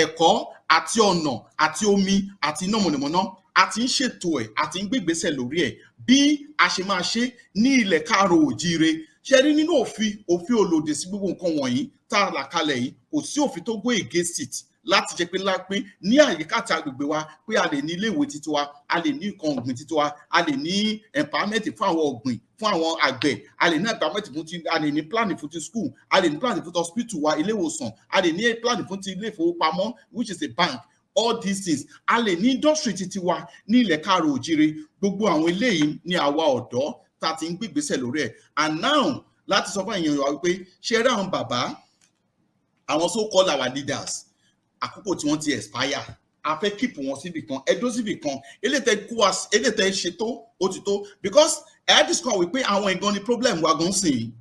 ẹ̀kọ́ àti ọ̀nà àti omi àti iná mọ̀nàmọ́ná. A ti ń ṣètò ẹ̀, a ti ń gbégbésẹ̀ lórí ẹ̀, bí a ṣe máa ṣe ní ilẹ̀ káàrọ̀ òjíire. Ṣe rí nínú òfin, òfin ò lòdì sí gbogbo nǹkan wọ̀nyí tá a là kalẹ̀ yìí. Kò sí òfin tó go against it láti jẹ́ pé lápé ní àyíká àti agbègbè wa pé a lè ní iléèwé títí wa, a lè ní nǹkan ọ̀gbìn títí wa, a lè ní empowerment fún àwọn ọ̀gbìn, fún àwọn àgbẹ̀, a lè ní empowerment fún ti, a lè ní plan fún ti school, a lè ní plan fún ti hospital wa, ilé ìwòsàn, a lè ní plan fún ti ilé ìfowópamọ́, which is a bank. All these things, a lè ní industry títí wa ní ilẹ̀ káàrọ̀ òjíire. Gbogbo àwọn eléyìí ní àwa ọ̀dọ́ tá a ti ń gbégbésẹ̀ lórí ẹ̀. And now, láti sọ fún èèyàn wa wípé, ṣé ẹ rí àwọn bàbá, àwọn so called our leaders, àkókò tí wọ́n ti expire. A fẹ́ keep wọn síbì kan, ẹ dó síbì kan. Eléyìí tẹ́ kó wa, eléyìí tẹ́ ṣe tó, ó ti tó, because ẹ discover wípé àwọn ìgan ni problem wa gan sìn.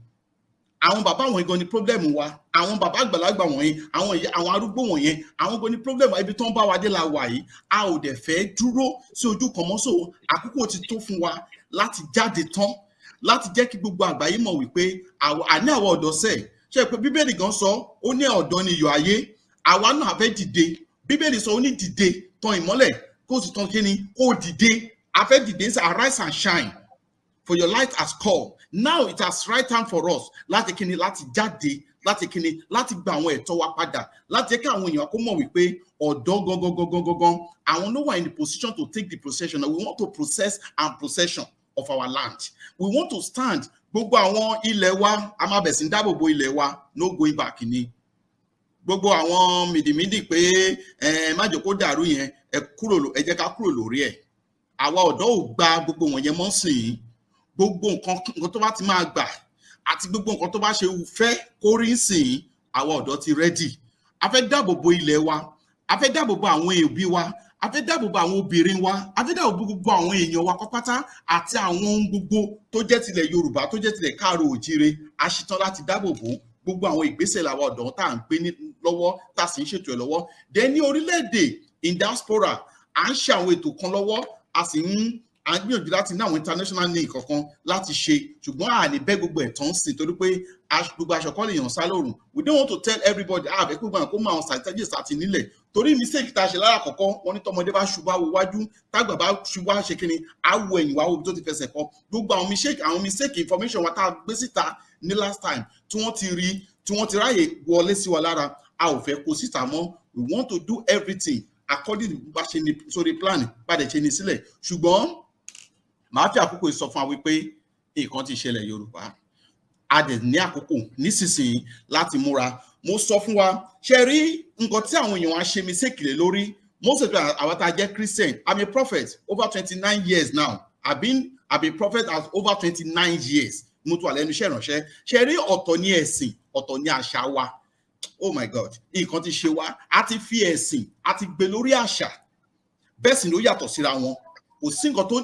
Àwọn bàbá àwọn ìgan ni problem wa. Àwọn bàbá àgbàlagbà wọ̀nyẹn, àwọn ìyá, àwọn arúgbó wọ̀nyẹn, àwọn gan ni problem wa. Ibi tó ń bá wa dé la wà yìí. A ò dẹ̀ fẹ́ dúró sí ojú kan mọ́. So àkókò ti tó fún wa láti jáde tán, láti jẹ́ kí gbogbo àgbáyé mọ̀ wípé àní àwọn ọ̀dọ́ sẹ̀ ṣe pé Bíbélì gan sọ, ó ní ọ̀dọ́ ni iyọ̀ ayé. Àwa náà fẹ́ dìde. Bíbélì sọ, ó ní dìde, tan ìmọ́lẹ̀, kó sì tan kíni, kó dìde. A fẹ́ dìde ń sẹ, "Arise and shine, for your light has come." Now it has right time for us láti kíni, láti jáde, láti kíni, láti gba àwọn ẹ̀tọ́ wa padà, láti jẹ́ kí àwọn èèyàn kó mọ̀ wípé ọ̀dọ́ gangan gangan gangan, àwọn ló wà in the position to take the possession. We want to process and possession of our land. We want to stand. Gbogbo àwọn ilẹ̀ wa, a máa bẹ̀ sí dáàbò bo ilẹ̀ wa. No going back ni. Gbogbo àwọn mìdìmídì pé ẹ má jẹ́ kó dàrú yẹn, ẹ kúrò, ẹ jẹ́ ká kúrò lórí ẹ̀. Àwa ọ̀dọ́ ò gba gbogbo wọ̀nyẹn mọ́ sìn. Gbogbo nǹkan tó bá ti máa gbà àti gbogbo nǹkan tó bá ṣe fẹ́ kó rí sìn, àwa ọ̀dọ́ ti ready. A fẹ́ dáàbò bo ilẹ̀ wa, a fẹ́ dáàbò bo àwọn òbí wa, a fẹ́ dáàbò bo àwọn obìnrin wa, a fẹ́ dáàbò bo gbogbo àwọn èèyàn wa pátápátá àti àwọn ohun gbogbo tó jẹ́ tilẹ̀ Yorùbá, tó jẹ́ tilẹ̀ káàró òjíire. A ṣetán láti dáàbò bò. Gbogbo àwọn ìgbésẹ̀ làwọn ọ̀dọ́ tá à ń gbé ní lọ́wọ́, tá a sì ń ṣètò ẹ̀ lọ́wọ́. Then ní orílẹ̀-èdè in diaspora, à ń ṣe àwọn ètò kan lọ́wọ́, a sì ń à ń gbìyànjú láti ní àwọn international ní kankan láti ṣe, ṣùgbọ́n à ní bẹ́ gbogbo ẹ̀ tán sí, torí pé gbogbo aṣọ kọ́ lèèyàn sá lóòrùn. We don't want to tell everybody. A fẹ́ gbogbo àwọn kó mọ àwọn strategies àti nílẹ̀, torí mistake tá a ṣe lára àkọ́kọ́, wọ́n ní tọmọdé bá ṣubú, á wo wájú; tágbà bá ṣubú, á ṣe kíni, á wo ẹ̀yìn wá, wo ibi tó ti fẹsẹ̀ kọ. Gbogbo àwọn mistake information wa tá a gbé síta ní last time, tí wọ́n ti rí, tí wọ́n ti ráyè wọlé sí wa lára, a ò fẹ́ kó síta mọ́. We want to do everything according to bá ṣe ní sórí plan, bá dẹ̀ ṣe ní sílẹ̀. Ṣùgbọ́n màá fi àkókò yìí sọ fún wa wípé nǹkan ti ṣẹlẹ̀ Yorùbá. A dẹ̀ ní àkókò nísinsìnyí láti múra. Mo sọ fún wa, ṣe rí nǹkan tí àwọn èèyàn wa ṣe mistake lé lórí, most of àwọn tá a jẹ́ Christian. I'm a prophet over 29 years now. I've been prophet as over 29 years. Mo tún wà lẹ́nu iṣẹ́ ìránṣẹ́. Ṣe rí, ọ̀tọ̀ ní ẹ̀sìn, ọ̀tọ̀ ní àṣà wa. Oh my God, nǹkan ti ṣe wá. A ti fi ẹ̀sìn, a ti gbé lórí àṣà. Bẹ́ẹ̀ sì ló yàtọ̀ síra wọn. Kò sí nǹkan tó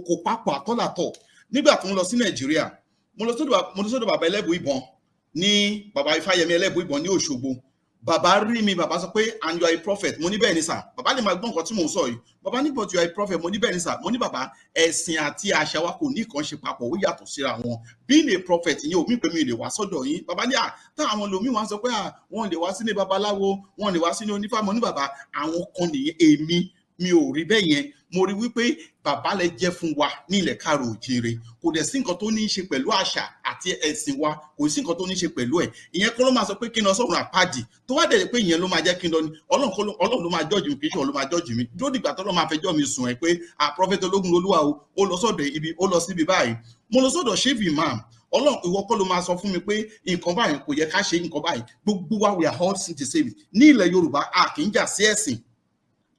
kò papọ̀ àtọ́làtọ̀. Nígbà tó ń lọ sí Nàìjíríà, mo lọ sọ́dọ̀ bàbá Ẹlẹ́bù Ìbọn ní, bàbá Ifáyẹmí Ẹlẹ́bù Ìbọn ní Òṣogbo. Bàbá rí mi, bàbá sọ pé, "And you are a prophet?" Mo ní, "Bẹ́ẹ̀ ni, sir." Bàbá lè máa gbọ́ nǹkan tí mò ń sọ yìí. Bàbá ní, "But you are a prophet." Mo ní, "Bẹ́ẹ̀ ni, sir." Mo ní, "Bàbá, ẹ̀sìn àti àṣà wa kò ní nǹkan ṣe papọ̀, ó yàtọ̀ síra wọn. Being a prophet, ìyẹn ò mí pé mi lè wá sọ́dọ̀ yín." Bàbá ní, à táwọn lomi wá sọ pé à wọ́n lè wá sílé babaláwo, wọ́n lè wá sílé onífá. Mo ní, "Bàbá, àwọn kan nìyẹn. Èmi, mi ò rí bẹ́ẹ̀ yẹn." Mo rí wípé bàbá lẹ jẹ́ fún wa ní ilẹ̀ káàrò òjìrè. Kò dẹ̀ sí nǹkan tó ní í ṣe pẹ̀lú àṣà àti ẹ̀sìn wa, kò sí nǹkan tó ní í ṣe pẹ̀lú ẹ̀. Ìyẹn kọ́ ló máa sọ pé kí n lọ sọ̀rọ̀ àpáàdì. Tó wá dẹ̀ pé ìyẹn ló máa jẹ́ kí n lọ ni, Ọlọ́run ló máa judge mi, kì í ṣe òun ló máa judge mi. Dúró dìgbà tó lọ́ máa fẹjọ́ mi sùn ẹ̀ pé à prophet ológun lolúwa o, ó lọ sọ́dọ̀ ibi, ó lọ síbi báyìí. Mo lọ sọ́dọ̀ chief imam. Ọlọ́run, ìwọ kọ́ ló máa sọ fún mi pé nǹkan báyìí kò yẹ ká ṣe nǹkan báyìí. Gbogbo wa, we are all the same. Ní ilẹ̀ Yorùbá, a kì í jà sí ẹ̀sìn,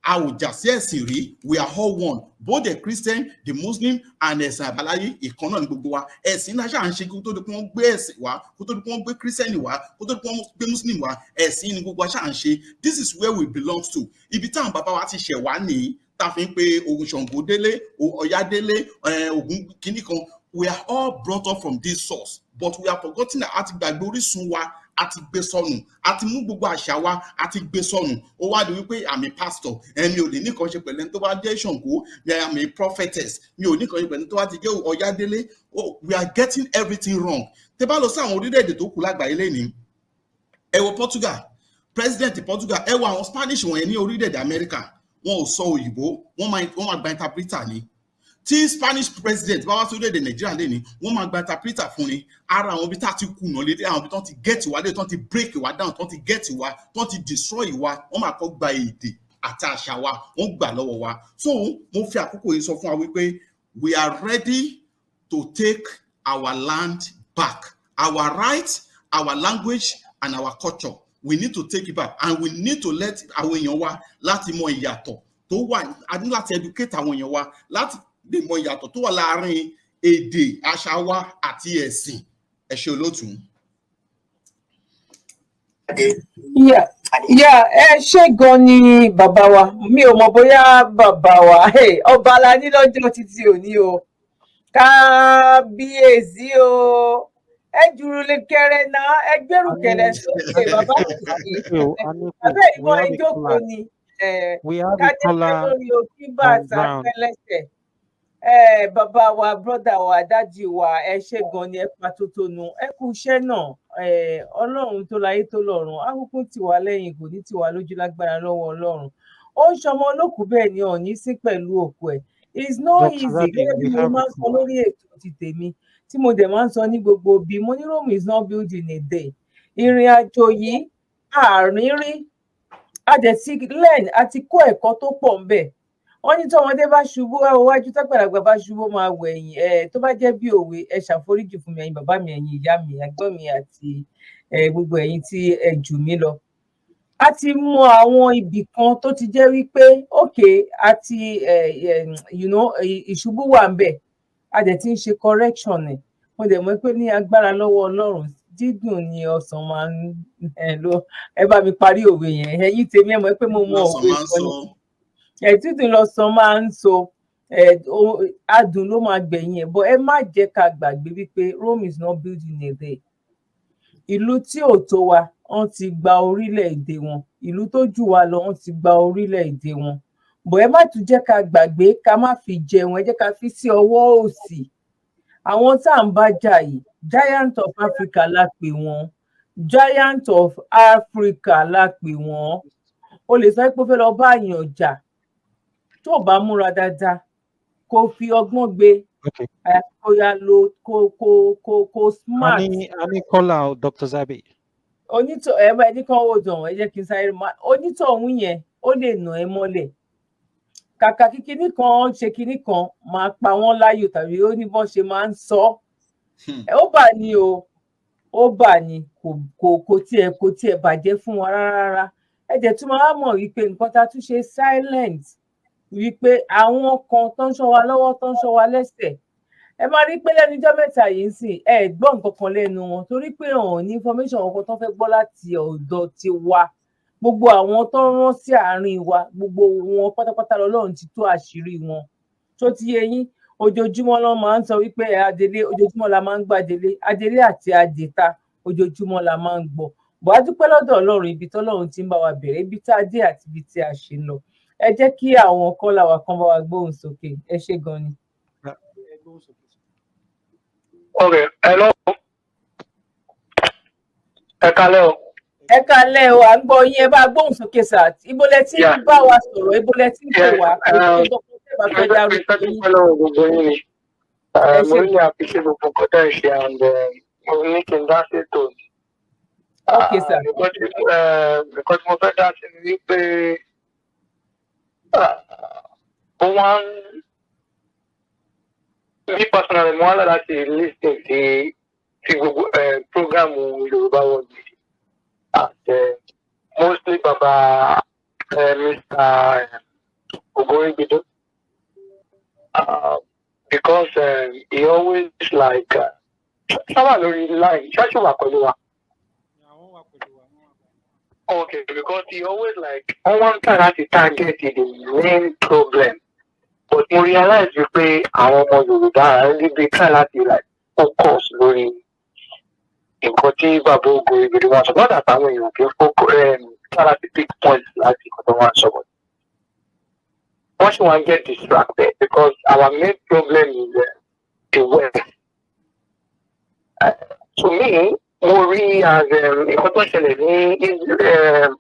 a ò jà sí ẹ̀sìn rí. We are all one, both the Christian, the Muslim and ẹ̀sìn àbáláyé. Ìkan náà ní gbogbo wa. Ẹ̀sìn náà ṣáà ń ṣe kó tó di pé wọ́n gbé ẹ̀sìn wá, kó tó di pé wọ́n gbé Christian wá, kó tó di pé wọ́n gbé Muslim wá. Ẹ̀sìn ni gbogbo wa ṣáà ń ṣe. This is where we belong to. Ibi táwọn bàbá wa ti ṣẹ̀ wá nìyí, tá a fi ń pe Ògùn, Ṣàngó délé, Ọya délé, Ògún kínní kan. We are all brought up from this source, but we are forgotten. A ti gbàgbé orísun wa, a ti gbé sọnù, a ti mú gbogbo àṣà wa, a ti gbé sọnù. Ó wá di wípé àmì pastor ẹmi ò lè ní kan ṣe pẹ̀lú ẹni tó bá jẹ́ Ṣàngó, àmì prophetess mi ò ní kan ṣe pẹ̀lú ẹni tó bá ti jẹ́ Ọ̀yádélé. Oh, we are getting everything wrong. Tẹ́ bá lọ sí àwọn orílẹ̀-èdè tó kù lágbàáyé lẹ́nìí, ẹ wo Portugal, president Portugal, ẹ wo àwọn Spanish wọ̀nyẹn ní orílẹ̀-èdè America, wọn ò sọ òyìnbó, wọ́n máa gba interpreter ni. Tí Spanish president bá wá sí orílẹ̀-èdè Nàìjíríà lẹ́ni, wọ́n máa gba interpreter fún ni. Ara àwọn ibi tá a ti kùnà lédè, àwọn ibi tó ti get wa lé, tó ti break wa down, tó ti get wa, tó ti destroy wa, wọ́n máa kọ́ gba èdè àti àṣà wa, wọ́n gbà lọ́wọ́ wa. So mo fi àkókò yìí sọ fún wa wípé we are ready to take our land back, our right, our language and our culture. We need to take it back and we need to let àwọn èèyàn wa láti mọ ìyàtọ̀ tó wà. A ní láti educate àwọn èèyàn wa láti lè mọ ìyàtọ̀ tó wà láàárín èdè, àṣà wa àti ẹ̀sìn. Ẹ ṣe, olóòtú. Yeah, ẹ ṣé gan ni, bàbá wa. Mi ò mọ̀ bóyá bàbá wa, hey, ọba la ní lọ́jọ́ títí òní o. Kábíyèsí o, ẹ jùrù lè kẹrẹ náà, ẹ gbẹrù kẹlẹ sókè, bàbá mi. Abẹ́ ìbọn ìjókòó ni kájẹ́ pé lórí òkú bàtà pẹ́lẹ́sẹ̀. Bàbá wa, brother wa, daddy wa, ẹ ṣé gan ni, ẹ pa tótónu, ẹ kú iṣẹ́ náà. Ọlọ́run tó láyé tó lọ́run á kúkú tì wá lẹ́yìn, kò ní tì wá lójú lágbára lọ́wọ́ Ọlọ́run. Ó ń ṣọmọ olókùú bẹ́ẹ̀ ni ọ̀ní sí pẹ̀lú òkú ẹ̀. It's not easy. Gẹ́gẹ́ bí mo máa ń sọ lórí ètò ti tèmi, tí mo dẹ̀ máa ń sọ ní gbogbo bí mo ní, Rome is not built in a day. Ìrìn àjò yìí àárín rí, a dẹ̀ ti learn, a ti kó ẹ̀kọ́ tó pọ̀ ń bẹ̀. Wọ́n ní tọ́mọdé bá ṣubú ẹ wo wájú, tágbàlagbà bá ṣubú máa wọ ẹ̀yìn. Ẹ tó bá jẹ́ bí òwe, ẹ ṣàforíjì fún mi, ẹ̀yin bàbá mi, ẹ̀yin ìyá mi, ẹ̀gbọ́n mi àti gbogbo ẹ̀yin tí ẹ jù mí lọ. A ti mọ àwọn ibì kan tó ti jẹ́ wípé okay, àti ìṣubú wà ń bẹ̀, a dẹ̀ ti ń ṣe correction ẹ̀. Mo dẹ̀ mọ̀ pé ní agbára lọ́wọ́ Ọlọ́run, dídùn ni ọsàn máa ń lọ. Ẹ bá mi parí òwe yẹn, ẹ̀yin tèmi. Ẹ mọ̀ pé mo mọ òwe sọ ni. Ẹ dídùn lọsàn máa ń so, adùn ló máa gbẹ̀yìn ẹ̀ bọ́. Ẹ má jẹ́ ká gbàgbé wípé Rome is not built in a day. Ìlú tí ò tó wa, wọ́n ti gba orílẹ̀-èdè wọn. Ìlú tó jù wá lọ, wọ́n ti gba orílẹ̀-èdè wọn bọ̀. Ẹ má tún jẹ́ ká gbàgbé, ká má fi jẹun, ẹ jẹ́ ká fi sí ọwọ́ òsì. Àwọn tá à ń bá jà yìí, giant of Africa la pè wọ́n, giant of Africa la pè wọ́n. O lè sọ pé ó fẹ́ lọ bá èèyàn jà, tó o bá múra dáadáa, kó fi ọgbọ́n gbé, kó yá lo kó smart. A ní caller, Dr. Zabi. Onítọ̀ ẹ bá ẹni kan ó dàn, ẹ jẹ́ kí n sáré máa onítọ̀hún yẹn, ó lè nà ẹ́ mọ́lẹ̀. Kàkà kí kinní kan ṣe kinní kan máa pa wọ́n láyò, tàbí ó ní bọ́n ṣe máa ń sọ ẹ, ó bà ní o, ó bà ní kò tiẹ̀ bàjẹ́ fún wa rárá rárá. Ẹ jẹ́ tún máa mọ̀ wípé nǹkan tá a tún ṣe silent, wípé àwọn kan tó ń ṣọ́ wa lọ́wọ́, tó ń ṣọ́ wa lẹ́sẹ̀, ẹ máa rí pé lẹ́nu ijọ́ mẹ́ta yìí ń sìn, ẹ gbọ́ nǹkan kan lẹ́nu wọn, torí pé ọ̀hún ní information kankan tó fẹ́ gbọ́ láti ọ̀dọ̀ tiwa. Gbogbo àwọn tó ń rán sí àárín wa, gbogbo wọn pátápátá lọ́lọ́run ti tú àṣírí wọn. Tó ti yé yín, ojoojúmọ́ ló máa ń sọ wípé adelé, ojoojúmọ́ la máa ń gbàdélé, adelé àti adèta, ojoojúmọ́ la máa ń gbọ́ bó. A dúpẹ́ lọ́dọ̀ Ọlọ́run, ibi tọ́lọ́run ti ń bá wa bẹ̀rẹ̀, ibi tá a dé àti ibi tí a ṣe ń lọ. Ẹ jẹ́ kí àwọn caller wa kan bá wa gbóhùn sókè. Ẹ ṣé gan ni. Ok, hello. Ẹ kálẹ́ o. Ẹ kálẹ́ o, à ń gbọ́ yín. Ẹ bá gbóhùn sókè sà. Ibo lẹ ti ń bá wa sọ̀rọ̀? Ibo lẹ ti ń pè wá? Kò sí gbọ́ pé bá fẹ́ dárúkọ yín. Dúpẹ́ lọ́wọ́ gbogbo yín ni. Mo really appreciate gbogbo nǹkan tẹ́ ẹ ṣe and mo ní kí n dá sétò ni. Ok sir. Nǹkan tí mo fẹ́ dá sí ni wípé ó wá ń me personally, mo wá lọ láti listen sí gbogbo program Yorùbá World Media and mostly baba Mr. Ogunribido, because he always like sábà lórí line ṣáṣù wà pẹ̀lú wa. Okay, because he always like wọ́n wá ń try láti target the main problem, but mo realize wípé àwọn ọmọ Yorùbá níbi try láti like focus lórí nǹkan tí bàbá Ogunribido wọn sọ, not that àwọn èèyàn kì í focus, try láti pick points láti nǹkan tó wọn sọ, but wọ́n sì wọ́n get distracted because our main problem is the West. To me, mo rí as nǹkan tó ń ṣẹlẹ̀ ní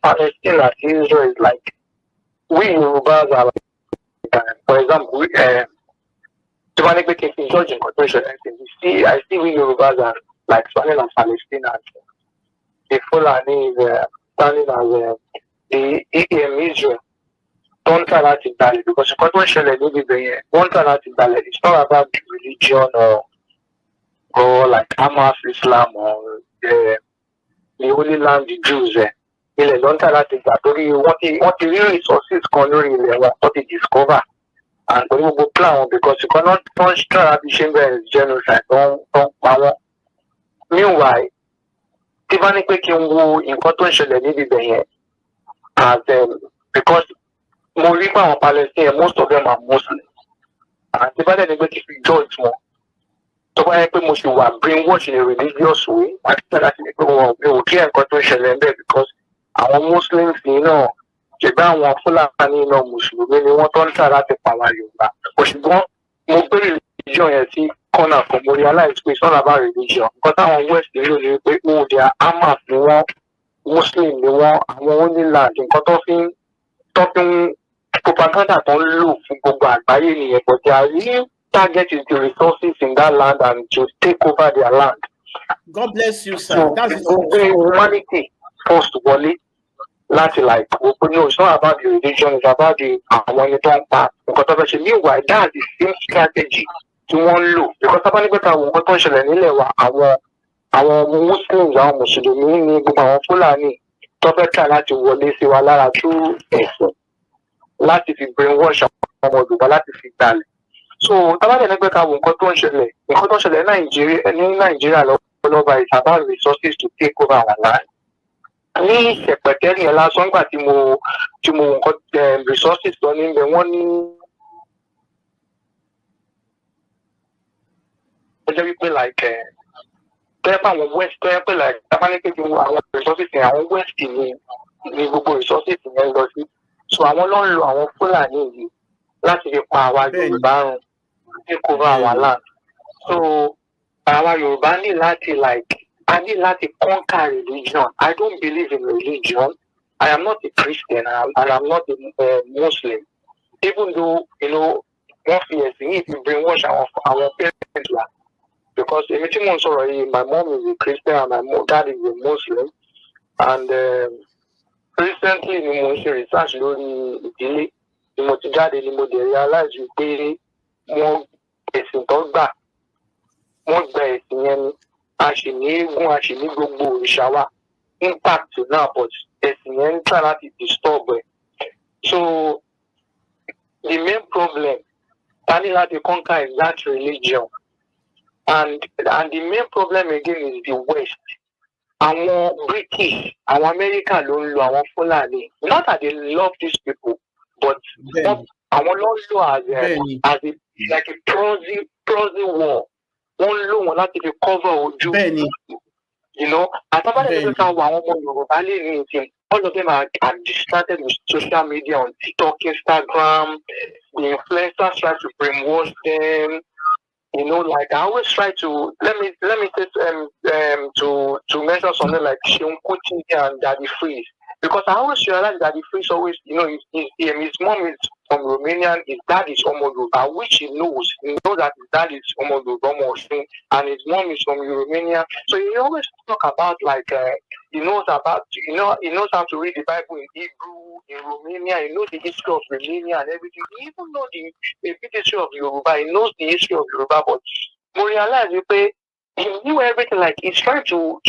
Palestine àti Israel is like we Yorùbás are like, for example, tí wọ́n ní pé kí n fi judge nǹkan tó ń ṣẹlẹ̀ sí, you see, I see we Yorùbás are like standing as Palestine and the Fulani is standing as the Israel tó ń tà láti gbalẹ̀, because nǹkan tó ń ṣẹlẹ̀ níbi ibẹ̀ yẹn, wọ́n ń tà láti gbalẹ̀. It's not about religion or like Hamas Islam or the Holy Land, the Jews. Ẹ̀ ilẹ̀ ló ń tà láti gbà torí wọ́n ti rí resources kan lórí ilẹ̀ wọn tó ti discover, and pẹ̀lú gbogbo plan wọn, because ìkan náà tó ń try láti ṣe ń bẹ̀rẹ̀ genocide tó ń pa wọ́n. Meanwhile, tí bá ní pé kí n wo nǹkan tó ń ṣẹlẹ̀ níbi ibẹ̀ yẹn as because mo rí pé àwọn Palestinians, most of them are Muslim, and tí bá dẹ̀ ní pé kí n fi judge wọn, tó bá yẹ pé mo ṣì wà brainwash in a religious way, àti pé láti ní pé wọn mi ò kí nǹkan tó ń ṣẹlẹ̀ ń bẹ̀, because àwọn Muslims yìí náà, ṣègbè àwọn Fúlàní náà, mùsùlùmí ni wọ́n tó ń tà láti pa àwa Yorùbá. Ṣùgbọ́n mo gbé religion yẹn sí corner kan, mo realize pé it's not about religion. Nǹkan táwọn West ń lò ní wípé, oh, they are Hamas ni wọ́n, Muslim ni wọ́n, àwọn Holy Land, nǹkan tó fi ń propaganda tó ń lò fún gbogbo àgbáyé nìyẹn, but their real target is the resources in that land and to take over their land. God bless you, sir. So That's gbogbo humanity first wọlé láti like gbogbo, no, it's not about the religion, it's about the àwọn ẹni tó ń pa nǹkan tó fẹ́ ṣe. Meanwhile, that's the same strategy tí wọ́n ń lò, because sábà nígbà táwọn nǹkan tó ń ṣẹlẹ̀ nílẹ̀ wa, àwọn Muslims, àwọn mùsùlùmí ní gbogbo àwọn Fúlàní tó fẹ́ tà láti wọlé sí wa lára through ẹ̀sìn láti fi brainwash àwọn ọmọ Yorùbá láti fi gbalẹ̀. So tábàdàn nígbà táwọn nǹkan tó ń ṣẹlẹ̀ ní Nàìjíríà lọ́wọ́lọ́wọ́ is about resources to take over our land. Ní Ṣẹ̀pẹ̀tẹ́rì yẹn lásán, nígbà tí mo nǹkan resources lọ níbẹ̀, wọ́n ní ó jẹ́ wípé like tó yẹ pé àwọn West, tó yẹ pé like tábàlẹ́pẹ̀ tí àwọn resources yẹn, àwọn West ní gbogbo resources yẹn lọ sí. So àwọn ló ń lo àwọn Fúlàní yìí láti fi pa àwa Yorùbá run, take over our land. So àwa Yorùbá ní láti like a ní láti conquer religion. I don't believe in religion. I am not a Christian and I'm not a Muslim, even though wọ́n fi ẹ̀sìn yìí fi brainwash àwọn parents wa, because èmi tí mò ń sọ̀rọ̀ yìí, my mom is a Christian and my dad is a Muslim, and recently ni mo ń ṣe research lórí ìdílé ni mo ti jáde ni mo dẹ̀ realize pé wọ́n ẹ̀sìn tó gbà, wọ́n gba ẹ̀sìn yẹn ni. A sì ní eégún, a sì ní gbogbo òrìṣà wa impact náà, but ẹ̀sìn yẹn ń try láti disturb ẹ̀. So the main problem ta ní láti conquer is that religion, and the main problem again is the West. Àwọn British, àwọn America ló ń lo àwọn Fúlàní. Not that they love these people, but wọ́n Àwọn ló ń lò as a as a like a proxy war. Wọ́n ń lò wọ́n láti fi cover ojú. Àtàbàdàn tó ká wọ àwọn ọmọ Yorùbá lè ní ìsìn, all of them are distracted with social media on TikTok, Instagram. The influencers try to brainwash them. Like I always try to let me say to mention something like Seun Kuti and Daddy Freeze, because I always realize Daddy Freeze always his mom is from Romania, his dad is Ọmọ Yorùbá, which he knows. He knows that his dad is Ọmọ Yorùbá, Ọmọ Ọ̀ṣun, and his mom is from Romania. So he always talk about like he knows about you know he knows how to read the Bible in Hebrew, in Romania. He knows the history of Romania and everything. He even know the bit history of Yoruba. He knows the history of Yoruba, but mo realize wípé he knew everything. Like he's trying to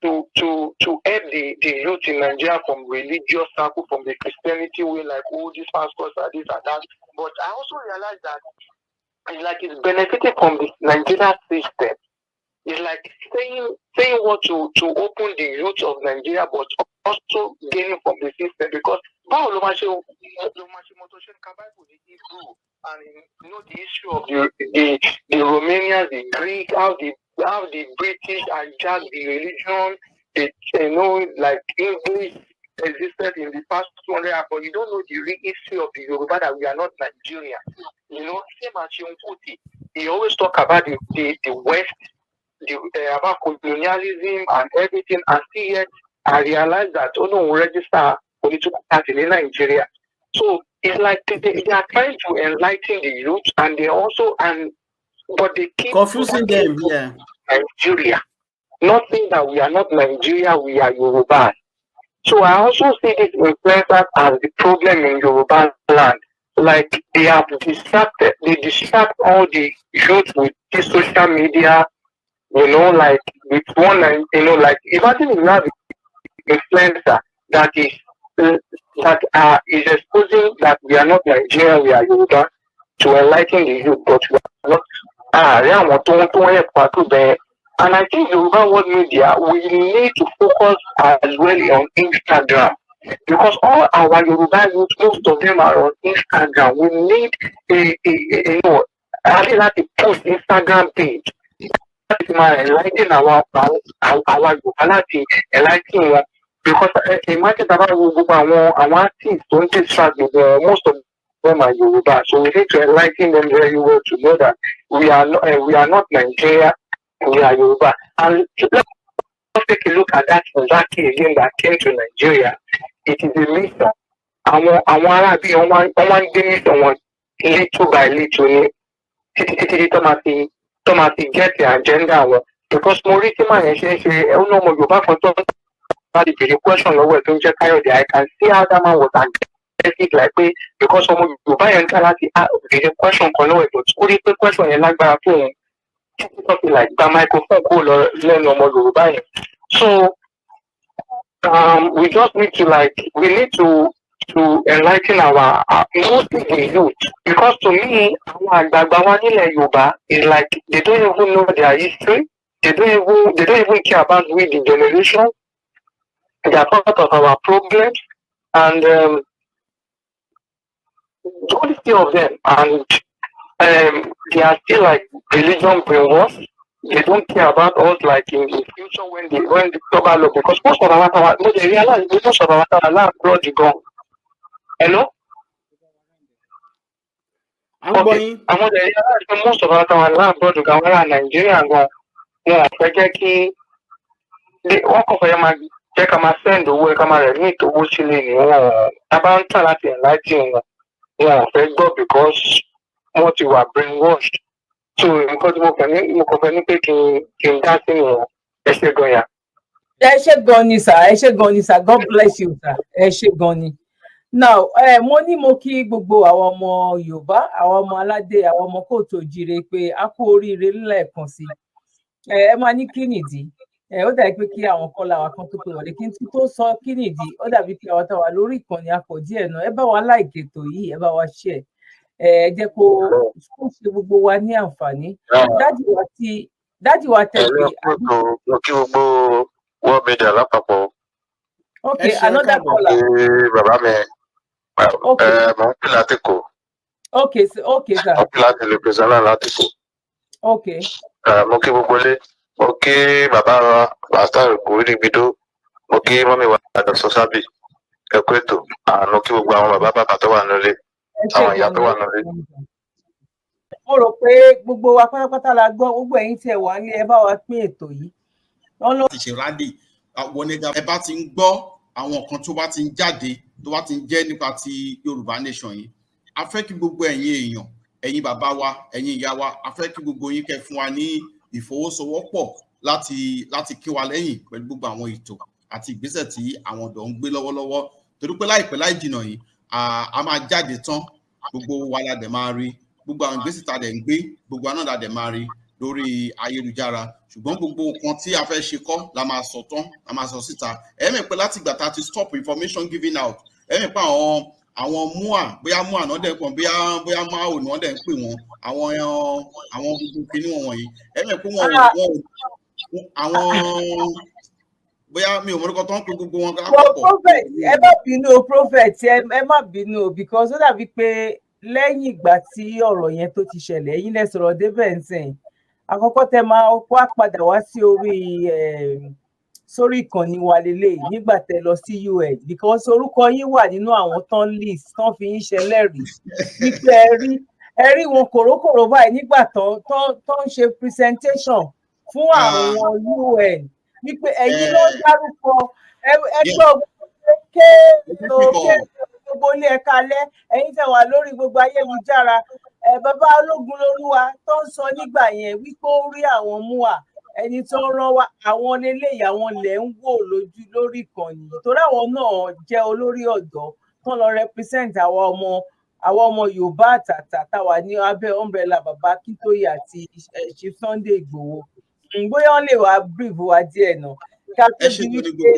help the youth in Nigeria from religious circle, from the Christianity way, like, oh, these pastors are this and that. But I also realize that it's like he's benefiting from the Nigeria system. It's like saying what to open the youth of Nigeria, but also gaining from the system, because báwo ló máa ṣe mọ tó ṣe ń ka Bible ní Hebrew and you know the history of the Romanians, the Greek, how the British hijacked the religion, they like English existed in the past 200 years, but you don't know the real history of the Yoruba, that we are not Nigerian. Same as Seun Kuti, he always talk about the West, about colonialism and everything, and still yet I realize that oh no, register political party in Nigeria. So it's like they are trying to enlighten the youth, and they also and but they keep confusing them. Yeah. Nigeria. Not saying that we are not Nigeria, we are Yoruba. So I also see these influencers as the problem in Yoruba land. Like they have distracted, they distract all the youth with this social media, like with one, and like imagine you have an influencer that is exposing that we are not Nigerian, we are Yoruba, to enlighten the youth, but we are not. Ààrẹ àwọn tó ń help wa tó bẹ́ẹ̀. And I think Yoruba World Media, we need to focus as well on Instagram, because all our Yoruba youth, most of them are on Instagram. We need a a ní láti post Instagram page láti máa enlighten our Yorùbá, láti enlighten wọn, because imagine tá a bá wo gbogbo àwọn artists tó ń distract gbogbo wọn, most of them are Yoruba. So we need to enlighten them very well to know that we are not Nigeria, we are Yoruba. And let's take a look at that Zaki again that came to Nigeria. It is a mission. Àwọn aráabí wọn wá ń gbé mission wọn little by little ní títí títí tó máa fi get the agenda wọn, because mo rí tí màá yẹn ṣe ń ṣe ẹ, ó ní ọmọ Yorùbá kan tó bá ti béèrè question lọ́wọ́ ẹ̀ tó ń jẹ́ Káyọ̀dé. I can see how that man was aggressive, like pé because ọmọ Yorùbá yẹn ń tà láti béèrè question kan lọ́wọ́ ẹ̀, but ó rí pé question yẹn lágbára fún òun títí tó fi like gba microphone kúrò lọ lẹ́nu ọmọ Yorùbá yẹn. So we just need to like we need to enlighten our mostly the youth, because to me, àwọn àgbààgbà wa nílẹ̀ Yorùbá is like they don't even know their history. They don't even care about we the generation. They are part of our problems, and only few of them, and they are still like religion brainwashed. They don't care about us, like in the future when the global law, because most of our mo dey realize pé most of our our abroad gan. Hello? À ń gbọ́ yín. Àwọn dey realize pé most of our abroad gan, àwọn ará Nàìjíríà gan, wọn ò fẹ́ jẹ́ kí wọ́n kàn fẹ́ máa jẹ́ ká máa send owó, ká máa remit owó sílé ni. Wọn ò tá bá ń tà láti enlighten wọn, wọn ò fẹ́ gbọ́ because wọ́n ti wà brainwashed. So nǹkan tí mo kàn fẹ́ ní pé kí n dá sí nìyẹn. Ẹ ṣé gan ya. Ẹ ṣé gan ni sir, ẹ ṣé gan ni sir. God bless you, sir. Ẹ ṣé gan ni. Now ẹ mo ní mo kí gbogbo àwọn ọmọ Yorùbá, àwọn ọmọ aládé, àwọn ọmọ káàárọ̀ oòjíire pé a kú oríire lẹ́ẹ̀kan sí ẹ. Ẹ máa ní kí nìdí ẹ? Ó dàbí pé kí àwọn kọ́lá wa kan tó pé wọlé, kí n tún tó sọ kí nìdí, ó dàbí pé àwọn táwa lórí ìkànnì akọ̀ díẹ̀ náà. Ẹ bá wa like ètò yìí, ẹ bá wa share ẹ, jẹ́ kó ṣe gbogbo wa ní àǹfààní. Daddy wa tí daddy wa tẹ̀ pé. Mo kí gbogbo World Media lápapọ̀. Ok, another caller. Bàbá mi, mo ń pè láti kò. Okay sir, okay sir. Láti lè pèsè náà láti kù. Okay. Mo kí gbogbo ilé, mo kí bàbá wa Pásítọ̀ Gbòrígbìdó, mo kí mummy wa Dr. Sábì, ẹ kú ètò. Mo kí gbogbo àwọn bàbá bàbá tó wà nílé, Ẹ ṣé àwọn ìyá gan tó ni. wà nílé. Mo rò pé gbogbo wa pátápátá la gbọ́. Gbogbo ẹ̀yin tí ẹ wà nílé, ẹ bá wa pín ètò yìí. Wọ́n ló Ti ṣe rally àwọn oníga, ẹ bá ti ń gbọ́ àwọn kan tó bá ti ń jáde, tó bá ti ń jẹ́ nípa ti Yorùbá Nation yìí, a fẹ́ kí gbogbo ẹ̀yin èèyàn, ẹ̀yin bàbá wa, ẹ̀yin ìyá wa, a fẹ́ kí gbogbo yín kẹ́ fún wa ní ìfọwọ́sowọ́pọ̀ láti kí wa lẹ́yìn pẹ̀lú gbogbo àwọn ètò àti ìgbésẹ̀ tí àwọn ọ̀dọ́ ń gbé lọ́wọ́lọ́wọ́, torí pé láìpẹ́ láì jìnnà yìí, a máa jáde tán. Gbogbo wa la dẹ̀ máa rí gbogbo àwọn ìgbésẹ̀ tá a dẹ̀ ń gbé, gbogbo wa náà la dẹ̀ máa rí lórí ayélujára. Ṣùgbọ́n gbogbo nǹkan tí a fẹ́ ṣe kọ́ la máa sọ tán, la máa sọ síta. Ẹ̀mí pé láti ìgbà tá a ti stop information giving out, ẹ̀mí pé àwọn mua, bóyá mua náà dẹ̀ ń pọ̀, bóyá mao ni wọ́n dẹ̀ ń pè wọ́n, àwọn gbogbo kinní wọn wọ̀nyí, ẹ̀mí pé wọn ò àwọn, bóyá mi ò mọ̀rúkọ tó ń pe gbogbo wọn Well, lápapọ̀. Prophet, ẹ má bínú o, Prophet, ẹ má bínú o, because ó dàbí pé lẹ́yìn ìgbà tí ọ̀rọ̀ yẹn tó ti ṣẹlẹ̀, ẹ̀yin lẹ sọ̀rọ̀ débẹ̀ ń sìn. Àkọ́kọ́ tẹ máa wá padà wá sí orí sórí ìkànnì wa lélẹ̀ nígbà tẹ lọ sí UN, because orúkọ yín wà nínú àwọn tán list tán fi ń ṣẹlẹ́rìí wípé ẹ rí wọn kòrókòró báyìí nígbà tán ń ṣe presentation fún àwọn UN, wípé ẹ̀yin ló ń dárúkọ. Ẹ gbọ́ kéèké gbogbo ilé, ẹ̀ka alẹ́, ẹ̀yin tẹ́ wà lórí gbogbo ayélujára ẹ, bàbá ológun lolúwa tó ń sọ nígbà yẹn wípé ó rí àwọn múà ẹni tó ń rán wa, àwọn leléyìí, àwọn lẹ̀ ń wò lójú lórí ìkànnì, torí àwọn náà jẹ́ olórí ọ̀dọ́ tó lọ represent àwa ọmọ Yorùbá àtàtà táwa ní abẹ́ umbrella bàbá Akíntóyè àti Chief Sunday Ìgbòho. Bóyá wọ́n lè wá brief wa díẹ̀ náà ká tó Ẹ ṣe di tó ní wípé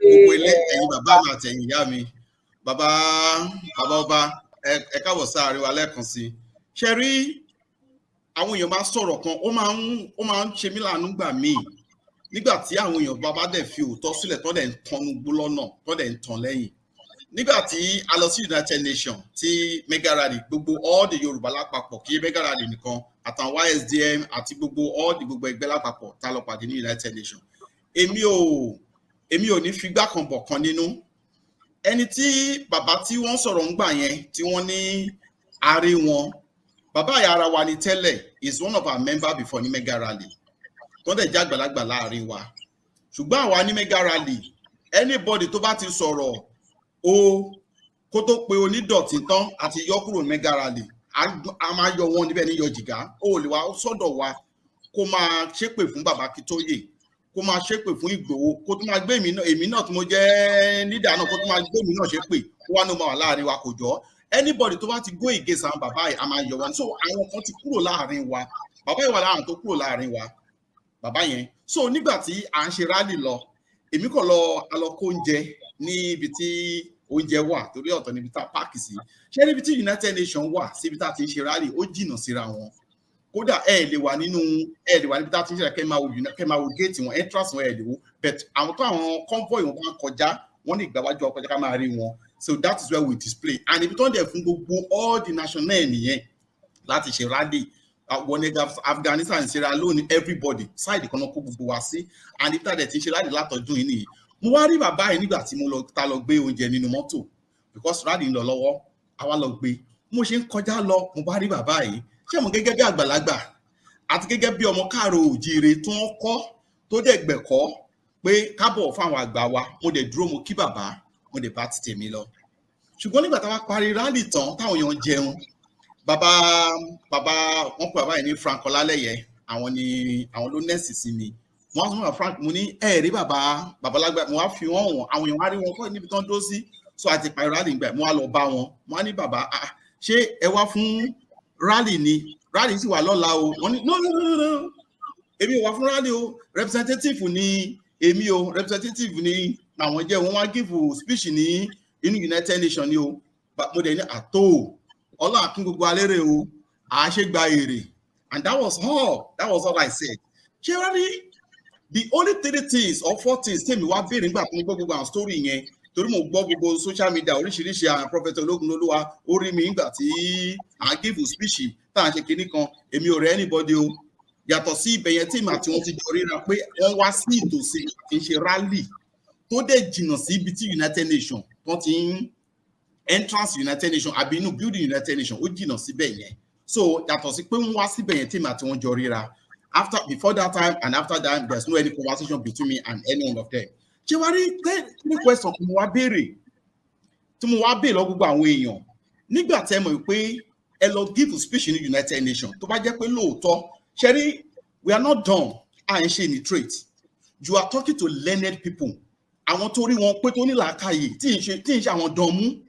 gbogbo ilé, ẹ̀yin bàbá mi àti ẹ̀yin ìyá mi, bàbá bàbá ọba, ẹ káàbọ̀ sáàrin wa lẹ́ẹ̀kan sí i. Ṣe rí, àwọn èèyàn máa sọ̀rọ̀ kan, ó máa ń ṣe mí láàánú gbà míì nígbà tí àwọn èèyàn bá bá dẹ̀ fi òótọ́ sílẹ̀, tó dẹ̀ ń tọnu gbó lọ́nà, tó dẹ̀ ń tàn lẹ́yìn. Nígbà tí a lọ sí United Nations, tí mega rally, gbogbo all the Yorùbá lápapọ̀, kí mega rally nìkan, àtàwọn YSDM àti gbogbo all the gbogbo ẹgbẹ́ lápapọ̀ tá a lọ pàdé ní United Nations, èmi ò ní figbá kan bọ̀ kan nínú. Ẹni tí bàbá tí wọ́n sọ̀rọ̀ ń gbà yẹn, tí wọ́n ní àárí wọn, bàbá ìyá ara wa ni tẹ́lẹ̀, is one of our member before ní mega rally, tó dẹ̀ jẹ́ àgbàlagbà láàrin wa. Ṣùgbọ́n àwa ní mega rally, anybody tó bá ti sọ̀rọ̀ o, kó tó pe onídọ̀tí tán àti yọ kúrò ní mega rally, a máa yọ wọn níbẹ̀ ní yọ jìgá. Ó lè wá sọ́dọ̀ wa kó máa ṣépè fún bàbá Akíntóyè, kó máa ṣépè fún Ìgbòho, kó tó máa gbé èmi náà, èmi náà tí mo jẹ́ nídà náà, kó tó máa gbé èmi náà ṣépè, kó wá ní ó máa wà láàrin wa, kò jọ. Anybody tó bá ti go against àwọn bàbá yìí, a máa yọ wọn. So àwọn kan ti kúrò láàrin wa, bàbá yìí wà láàrin tó kúrò láàrin wa, bàbá yẹn. So nígbà tí à ń ṣe rally lọ, èmi kàn lọ, a lọ kó oúnjẹ ní ibi tí oúnjẹ wà, torí ọ̀tọ̀ níbi tá a park sí. Ṣé níbi tí United Nations wà síbi tá a ti ń ṣe rally, ó jìnnà síra wọn. Kódà ẹ lè wà nínú, ẹ lè wà níbi tá a ti ń ṣe, kẹ́ máa wo gate wọn, entrance wọn, ẹ lè wo. But àwọn tó àwọn convoy wọn bá ń kọjá, wọn ní ìgbàwájú ọkọjá ká máa rí wọn. So that is where we display, and ibi tó ń dẹ̀ fún gbogbo all the national nìyẹn láti ṣe rally. Wọ́n ní Afghanistan, Sierra Leone, everybody, side kan náà kó gbogbo wa sí. And ibi tá a dẹ̀ ti ń ṣe rally látọdún yìí nìyí. Mo wá rí bàbá yìí nígbà tí mo lọ ta lọ gbé oúnjẹ nínú mọ́tò, because rally ń lọ lọ́wọ́, àwa lọ gbé. Mo ṣe ń kọjá lọ, mo bá rí bàbá yìí. Ṣé mo gẹ́gẹ́ bí àgbàlagbà àti gẹ́gẹ́ bí ọmọ káàró òjíire tó ń kọ́, tó dẹ̀ gbẹ̀kọ́ pé kábọ̀ fáwọn àgbà wa, mo dẹ̀ dúró, mo kí bàbá, mo dẹ̀ bá ti tèmi lọ. Ṣùgbọ́n nígbà táwa parí rally tán, táwọn èèyàn jẹun, bàbá bàbá wọn pè bàbá yìí ní Frank Ọlálẹyẹ, àwọn ni àwọn ló nẹ́ẹ̀sì sí mi. Wọ́n á sọ fún Frank, mo ní ẹ rí bàbá babalágbà, mo wá fi wọ́n wọ̀n, àwọn èèyàn wá rí wọn kọ́ níbi tán dó sí. So àti parí rally gbà, mo wá lọ bá wọn, mo wá ní, "Bàbá, ah, ṣé ẹ wá fún rally ni? Rally sì wà lọ́la o." Wọ́n ní, "No, no, no, no, èmi ò wá fún rally o, representative ni èmi o, representative ni àwọn jẹ́, wọ́n wá give speech ní inú United Nations ni o." Mo dẹ̀ ní àtò ọlọ́run àkún gbogbo alérè o, àṣegbà èrè. And that was all, that was all I said. Ṣé wọ́n rí, the only three things or four things tèmi wá béèrè nígbà tó ń gbọ́ gbogbo àwọn story yẹn Torí mo gbọ́ gbogbo social media oríṣiríṣi, àwọn Prophet Ológunlolúwa ó rí mi nígbà tí à ń give speech tá à ń ṣe kinní kan. Èmi ò rí anybody o, yàtọ̀ sí ibẹ̀ yẹn tí èmi àti wọn ti jọ ríra pé wọ́n wá sí ìtòsí kì í ṣe rally tó dẹ̀ jìnnà sí ibi tí United Nations tó ti ń entrance United Nations àbí inú building United Nations, ó jìnnà síbẹ̀ yẹn. So yàtọ̀ sí pé wọ́n wá síbẹ̀ yẹn tí èmi àti wọn jọ ríra, after, before that time and after that, there's no any conversation between me and any one of them. Ṣé wàá rí three question tí mo wá béèrè, tí mo wá béèrè lọ gbogbo àwọn èèyàn nígbà tẹ́ mọ̀ pé ẹ lọ give speech ní United Nations, tó bá jẹ́ pé lóòótọ́ ṣe rí, we are not dumb, à ń ṣe illiterate. You are talking to learned people, àwọn tó rí wọn pé, tó ní làákàyè, tí ń ṣe àwọn dọ̀mú.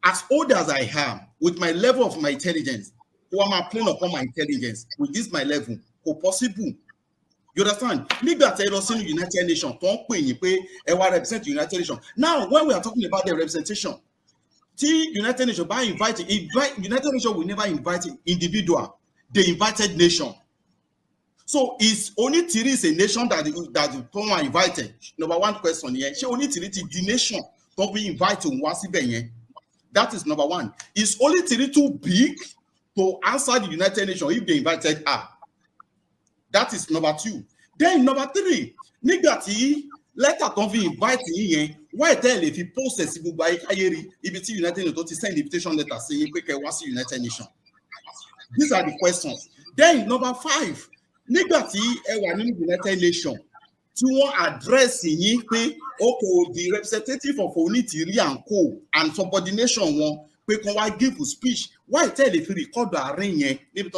As old as I am, with my level of my intelligence, kó wá máa play upon my intelligence with this my level, kò possible. You understand? Nígbà tẹ́ ẹ lọ sínú United Nations tó ń pè yín pé ẹ wá represent United Nations, now when we are talking about the representation, tí United Nations bá invite, United Nations will never invite individual, they invited nation. So is Onitiri is a nation that tó wọn invited? Number one question yẹn, ṣé Onitiri ti di nation tó fi invite òun wá síbẹ̀ yẹn? That is number one. Is Onitiri too big to answer the United Nations if they invited her? That is number two. Then number three, nígbà tí lẹ́tà tó fi invite yín yẹn, why tẹ́ ẹ lè fi post ẹ̀ sí gbogbo ayékáyé rí ibi tí United Nations tó ti send invitation letter sí yín pé kẹ́ wá sí United Nations? These are the questions. Then number five, nígbà tí ẹ wà nínú United Nations tí wọ́n address yín pé okay, the representative of Onitiri and co and subordination wọn pé kán wá give speech, why tẹ́ ẹ lè fi record àárín yẹn níbi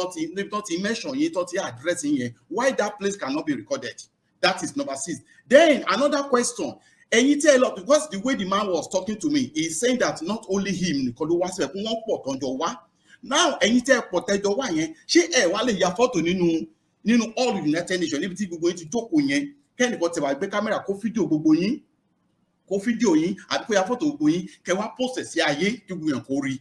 tó ti mention yín, tó ti address yín yẹn? Why that place cannot be recorded? That is number six. Then another question, ẹ̀yin tí ẹ lọ, because the way the man was talking to me, he is saying that not only him nìkan ló wá síbẹ̀, kó wọ́n pọ̀ tán jọ wá. Now ẹ̀yin tí ẹ pọ̀ tẹ́jọ wá yẹn, ṣé ẹ wá lè ya fọ́tò nínú all United Nations níbi tí gbogbo yín ti jókòó yẹn, kẹ́nìkan tẹ̀ wá gbé kámẹ́rà kó fídíò gbogbo yín, kó fídíò yín àbí kó ya fọ́tò gbogbo yín, kẹ́ wá post ẹ̀ sí ayé kí gbogbo yẹn kó rí?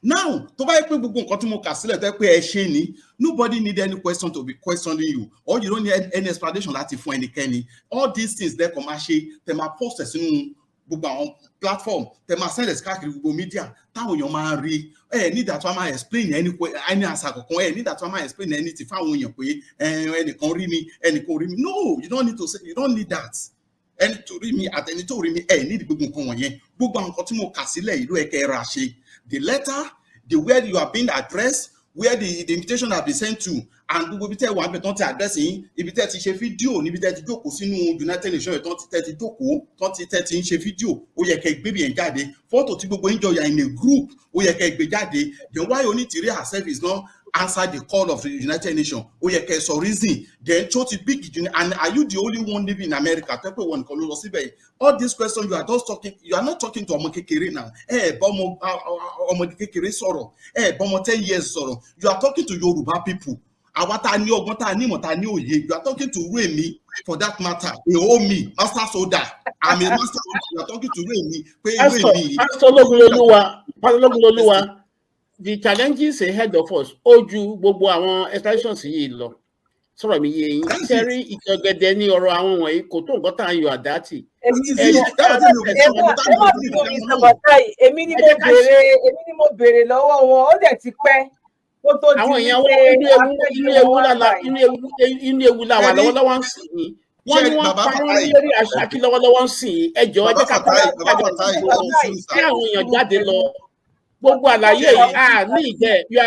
Now tó bá yẹ pé gbogbo nǹkan tí mo kà sílẹ̀ tó yẹ pé ẹ ṣe ni, nobody need any question to be questioning you, or you don't need any explanation láti fún ẹnikẹ́ni. All these things lẹ́kọ̀ọ́ máa ṣe, tẹ máa post ẹ̀ sínú gbogbo àwọn platform, tẹ máa send ẹ̀ sí káàkiri gbogbo media táwọn èèyàn máa rí. Ẹ nígbà tó máa explain any answer kankan, ẹ nígbà tó máa explain anything fáwọn èèyàn pé ẹnìkan rí mi, ẹnìkan rí mi. No, you don't need to say, you don't need that. Ẹni tó rí mi àtẹni tó rí mi, ẹ nídìí gbogbo nǹkan wọ̀nyẹn. Gbogbo àwọn nǹkan tí mo kà sílẹ̀ ìlú ẹ̀kẹ́ ra ṣe, the letter, the where you are being addressed, where the invitation has been sent to, and gbogbo ibi tẹ́ wà níbẹ̀ tán ti address yín, ibi tẹ́ ti ṣe fídíò, níbi tẹ́ ti jókòó sínú United Nations tán ti tẹ́ ti jókòó tán ti tẹ́ ti ń ṣe fídíò, ó yẹ kẹ́ gbé yẹn jáde. Fọ́tò tí gbogbo yín jọ yà in a group, ó yẹ kẹ́ gbé jáde. Then why Onitiri herself is not answer the call of the United Nations? Ó yẹ kẹ́ sọ reason. Then tó ti big jù, and are you the only one living in America tẹ́ pé wọn nìkan ló lọ síbẹ̀ yìí? All these questions, you are just talking, you are not talking to ọmọ kékeré now. Ẹ ẹ bá ọmọ ọmọdé kékeré sọ̀rọ̀, ẹ ẹ bá ọmọ 10 years sọ̀rọ̀. You are talking to Yorùbá people, àwa tá a ní ọgbọ́n, tá a ní ìmọ̀, tá a ní òye. You are talking to Remi for that matter, èho mi master soda, I'm a master soldier. You are talking to Remi pé Pastor, Remi. Pastor Ológunlolúwa, Pastor Ológunlolúwa, the challenges ahead of us ó ju gbogbo àwọn explanations yìí lọ. Sọ̀rọ̀ mi yé yín? Ṣe rí ìtọ̀gẹ̀dẹ̀ ní ọ̀rọ̀ àwọn wọ̀nyí kò tó nǹkan tá à ń yọ àdá tì. Èmi ẹ má bínú, Mr. Fatai, èmi ni mo béèrè lọ́wọ́ wọn, ó dẹ̀ ti pẹ́ kó tó di àwọn èèyàn wọ́n inú ewu la wà lọ́wọ́lọ́wọ́ ń sìn yín. Wọ́n ní wọ́n pa wọ́n lórí àṣàkí lọ́wọ́lọ́wọ́ ń sìn yín. Ẹ jọ̀ọ́, ẹ jẹ́ ká kí àwọn èèyàn jáde lọ. Gbogbo àlàyé yìí ah ní ìjẹ, you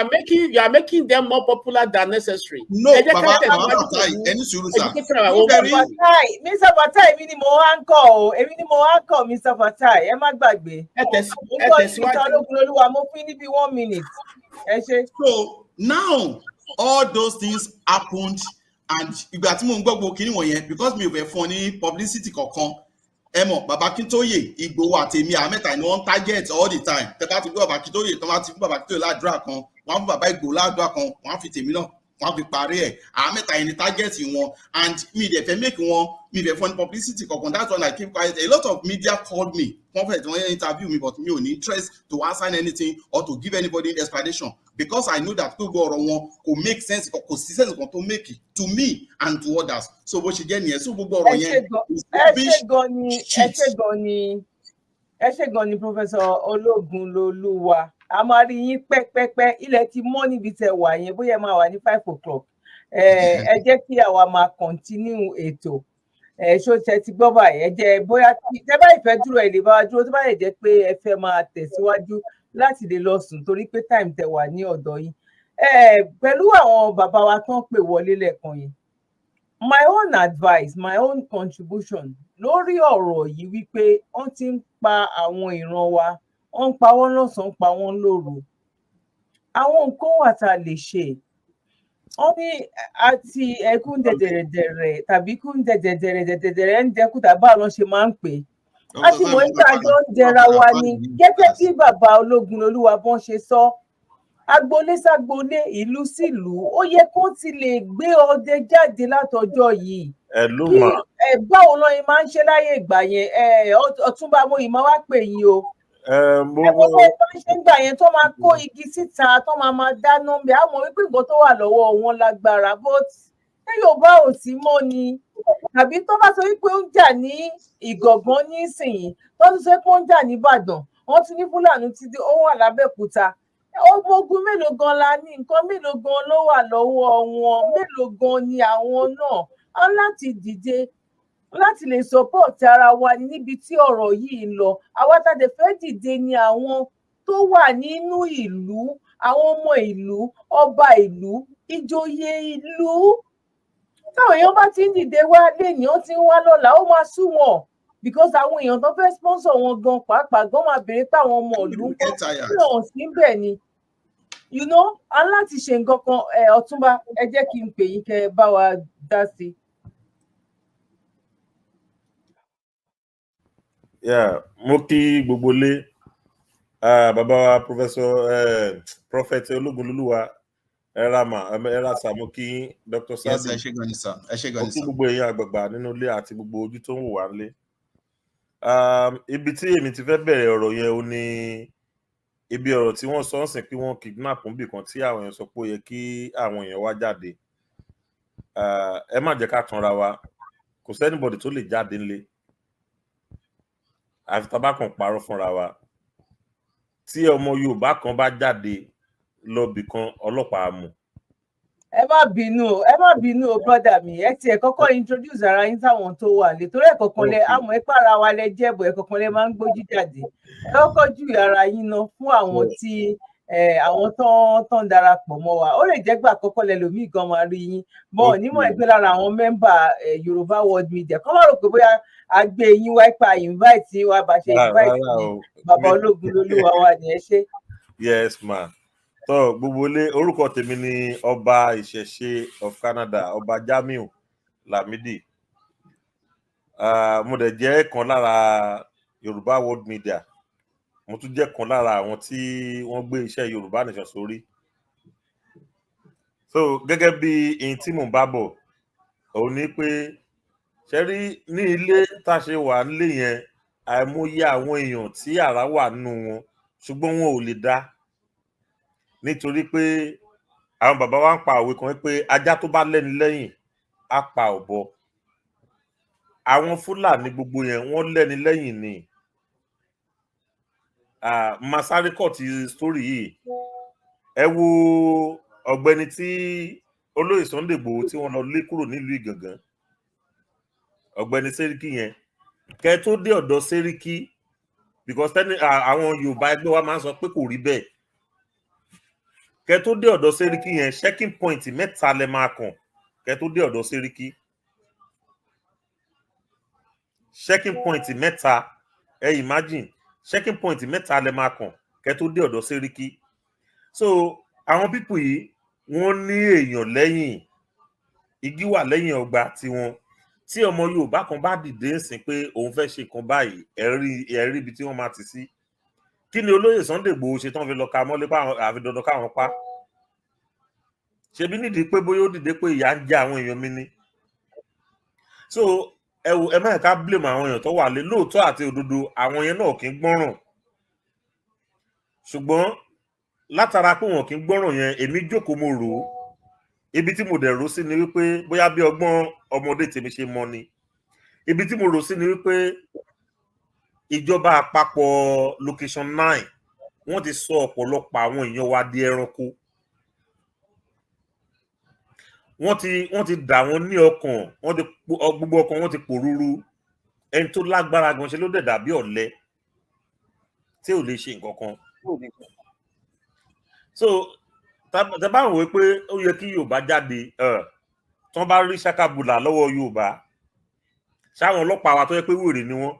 are making them more popular than necessary. No, baba, baba Fatai, ẹni sùúrù sá. Mr. Fatai, èmi ni mo wá ń kọ o, èmi ni mo wá ń kọ. Mr. Fatai, ẹ má gbàgbé. Ẹ tẹ̀síwájú. Mr. Ológunlolúwa, mo fún níbi one minute, ẹ ṣe. So now all those things happened, and ìgbà tí mo ń gbọ́ gbogbo kinní wọ̀nyẹn, because mi ò fẹ́ fún ọ ní publicity kankan, ẹ mọ̀ bàbá Akíntóyè, Ìgbòho àtèmi, àwọn mẹ́ta ni wọ́n ń target all the time. Tẹ bá ti gbọ́ bàbá Akíntóyè, tó bá ti fún bàbá Akíntóyè ládùúrà kan, wọ́n á fún bàbá Ìgbòho ládùúrà kan, wọ́n á fi tèmi náà, wọ́n á fi parí ẹ̀. Àwọn mẹ́ta yẹn ni target wọn, and mi dẹ̀ fẹ́ make wọn, mi dẹ̀ fún ní publicity kankan. That's why I keep quiet. A lot of media called me, wọ́n fẹ́ tí wọ́n interview me, but mi ò ní interest to answer anything or to give anybody explanation, because I know that gbogbo ọ̀rọ̀ wọn kò make sense, kò sí sense kan tó make to me and to others. So bó ṣe jẹ́ nìyẹn. So gbogbo ọ̀rọ̀ yẹn. Ẹ ṣé gan ni, ẹ ṣé gan ni. Ẹ ṣé gan ni, Professor Ológunlolúwa. A máa rí yín pẹ́pẹ́pẹ́. Ilẹ̀ ti mọ́ níbi tẹ́ wà yẹn, bóyá ẹ máa wà ní 5 o'clock. Ẹ jẹ́ kí àwa máa continue ètò. Ẹ ṣó ṣe ti gbọ́ báyìí. Ẹ jẹ́ bóyá tẹ́ bá ìfẹ́ dúró, ẹ lè bá wa dúró. Tó bá lè jẹ́ pé ẹ fẹ́ máa tẹ̀síwájú láti lè lọ sùn, torí pé time tẹ́ wà ní ọ̀dọ̀ yín. Pẹ̀lú àwọn bàbá wa tán pè wọlé lẹ́ẹ̀kan yẹn, my own advice, my own contribution lórí ọ̀rọ̀ yìí wípé wọ́n ti ń pa àwọn ìran wa, wọ́n ń pa wọ́n lọ́sàn-án, pa wọ́n lóru. Àwọn nǹkan wà tá a lè ṣe. Wọ́n ní àti ẹkún dẹ̀dẹ̀rẹ̀dẹ̀rẹ̀ tàbí kún dẹ̀dẹ̀dẹ̀rẹ̀ dẹ̀dẹ̀rẹ̀ ń dẹkùn tàbí báwo ló ṣe máa ń pè é. A ti mọ̀ nípa àjọ ń jẹra wa ni, gẹ́gẹ́ bí bàbá Ológunlolúwa bọ́n ṣe sọ, agboolé ságboolé, ìlú sílùú, ó yẹ kó ti lè gbé ọdẹ jáde látọjọ́ yìí. Ẹ ló kí mà. Ẹ báwo lọ́ọ́ yẹn máa ń ṣe láyé ìgbà yẹn? Ẹ Ọ̀túnba, mo yìí máa wá pè yín o. Ẹ mo Ẹ mọ bẹ́ẹ̀ tó ń ṣe ń gbà yẹn, tó máa kó igi síta, tó máa máa dáná ń bẹ. Àmọ́ wípé nǹkan tó wà lọ́wọ́ wọn lágbára, but ṣé Yorùbá ò sí mọ́ ni? Tàbí tó bá sọ wípé ó ń jà ní Ìgàngán nísìnyìí, tó tún sọ pé ó ń jà nìbàdàn, wọ́n tún ní Fúlàní ti dé, ó wà lábẹ́òkúta. Ọmọ ogun mélòó gan la ní? Nǹkan mélòó gan ló wà lọ́wọ́ wọn? Mélòó gan ni àwọn náà á láti dìde láti lè support ara wa níbi tí ọ̀rọ̀ yìí ń lọ? Àwa tá a dẹ̀ fẹ́ dìde ni àwọn tó wà nínú ìlú, àwọn ọmọ ìlú, ọba ìlú, ìjòyè ìlú. Táwọn èèyàn bá ti ń dìde wá léèyàn, ó ti ń wá lọ́la, ó máa sú wọn, because àwọn èèyàn tó fẹ́ sponsor wọn gan pàápàá gan máa béèrè pé àwọn ọmọ ìlú ń kọ́ tí wọn sí bẹ́ẹ̀ ni. A láti ṣe nǹkan kan. Ẹ Ọ̀túnba, ẹ jẹ́ kí n pè yín kẹ́ ẹ bá wa dá sí i. Yeah, mo kí gbogbo lé. Ah, bàbá wa Professor, Prophet Ológunlolúwa, ẹ ra mà, ẹ ra sà, mo kí yín, Dr. Yes. Sabi. Ẹ ṣé gan ni sir, ẹ ṣé gan Mo ni kí sir. gbogbo èèyàn àgbààgbà nínú ilé àti gbogbo ojú tó ń wò wá nílé. Ibi tí èmi ti fẹ́ bẹ̀rẹ̀ ọ̀rọ̀ yẹn ò ní ibi ọ̀rọ̀ tí wọ́n sọ ń sìn pé wọ́n kidnap níbì kan, tí àwọn èèyàn sọ pé ó yẹ kí àwọn èèyàn wá jáde. Ah, ẹ má jẹ́ ká tanra wa, kò sí anybody tó lè jáde ńlé, àfi tá a bá kàn parọ́ fúnra wa. Tí ọmọ Yorùbá kan bá jáde lọ bì kan, ọlọ́pàá á mú. Ẹ má bínú o, ẹ má bínú o, brother mi. Ẹ tiẹ̀ kọ́kọ́ introduce ara yín sáwọn tó wà lè, torí ẹ̀kọ̀kan lẹ àmọ́ ipá ara wa lẹ jẹ́bọ̀, ẹ̀kọ̀kan lẹ máa ń gbójú jáde. Ẹ kọ́kọ́ jù ara yín ná fún àwọn tí àwọn tó ń darapọ̀ mọ́ wa. Ó lè jẹ́ gbà àkọ́kọ́ lẹ lòmíì gan máa rí yín bọ́n onímọ̀ ẹgbẹ́ lára àwọn member Yorùbá World Media kọ́ máa rò pé bóyá a gbé yín wá ipa invite yín wá bá ṣe invite Rárá o. bàbá Ológunlolúwa wa ni. Ẹ ṣé. Yes ma. Tó gbogbo ilé, orúkọ tèmi ni Ọba Ìṣẹ̀ṣe of Canada, Ọba Jamiu Lamidi. Mo dẹ̀ jẹ́ kan lára Yorùbá World Media. Mo tún jẹ́ kan lára àwọn tí wọ́n gbé iṣẹ́ Yorùbá Nation sórí. So gẹ́gẹ́ bí ihun tí mò ń bá bọ̀, òun ni pé ṣe rí ní ilé tá a ṣe wà nílé yẹn, àìmọye àwọn èèyàn tí àrá wà nínú wọn, ṣùgbọ́n wọn ò lè dá, nítorí pé àwọn bàbá wa ń pa òwe kan pé ajá tó bá lẹ́ni lẹ́yìn á pa ọ̀bọ. Àwọn Fúlàní gbogbo yẹn, wọ́n lẹ́ni lẹ́yìn ni. Masari kọ̀ ti story yìí. Ẹ wo ọ̀gbẹ́ni tí olóyè Sunday Igboho tí wọ́n lọ lé kúrò nílùú Ìgàngán, ọ̀gbẹ́ni Sẹ́ríkì yẹn. Kẹ́ tó dé ọ̀dọ̀ Sẹ́ríkì, because tẹ́ni àwọn Yorùbá ẹgbẹ́ wa máa ń sọ pé kò rí bẹ́ẹ̀, kẹ́ tó dé ọ̀dọ̀ Sẹ́ríkì yẹn, checking point mẹ́ta lẹ máa kàn kẹ́ tó dé ọ̀dọ̀ Sẹ́ríkì. Checking point mẹ́ta, ẹ imagine, checking point mẹ́ta lẹ máa kàn kẹ́ tó dé ọ̀dọ̀ Sẹ́ríkì. So àwọn people yìí, wọ́n ní èèyàn lẹ́yìn, igi wà lẹ́yìn ọgbà tiwọn. Tí ọmọ Yorùbá kan bá dìde ń sìn pé òun fẹ́ ṣe kan báyìí, ẹ̀rí ibi tí wọ́n máa tì sí. Kí ni olóyè Sunday Igboho ṣe tán fi lọ ka mọ́lé pa àfi dandan káwọn pa? Ṣebí nídìí pé bóyá ó dìde pé ìyà ń jẹ àwọn èèyàn mi ni. So ẹ wo, ẹ má ká blame àwọn èèyàn tó wà lé. Lóòótọ́ àti òdodo, àwọn yẹn náà kì í gbọ́ràn, ṣùgbọ́n látara pé wọn kì í gbọ́ràn yẹn, èmi jókòó, mo rò ó. Ibi tí mo dẹ̀ rò sí ni wípé bóyá bí ọgbọ́n ọmọdé tèmi ṣe mọ ni, ibi tí mo rò sí ni wípé Ìjọba àpapọ̀ location 9, wọ́n ti sọ ọ̀pọ̀lọpọ̀ àwọn èèyàn wa di ẹranko. Wọ́n ti dà wọ́n ní ọkàn, wọ́n ti gbogbo ọkàn wọn ti pòrúurú. Ẹni tó lágbára gan ṣe ló dẹ̀ dàbí ọ̀lẹ tí ò lè ṣe nǹkan kan. So tá bá wò ó pé ó yẹ kí Yorùbá jáde, tí wọ́n bá rí ṣakabùlà lọ́wọ́ Yorùbá, ṣáwọn ọlọ́pàá wa tó yẹ pé wèrè ni wọ́n,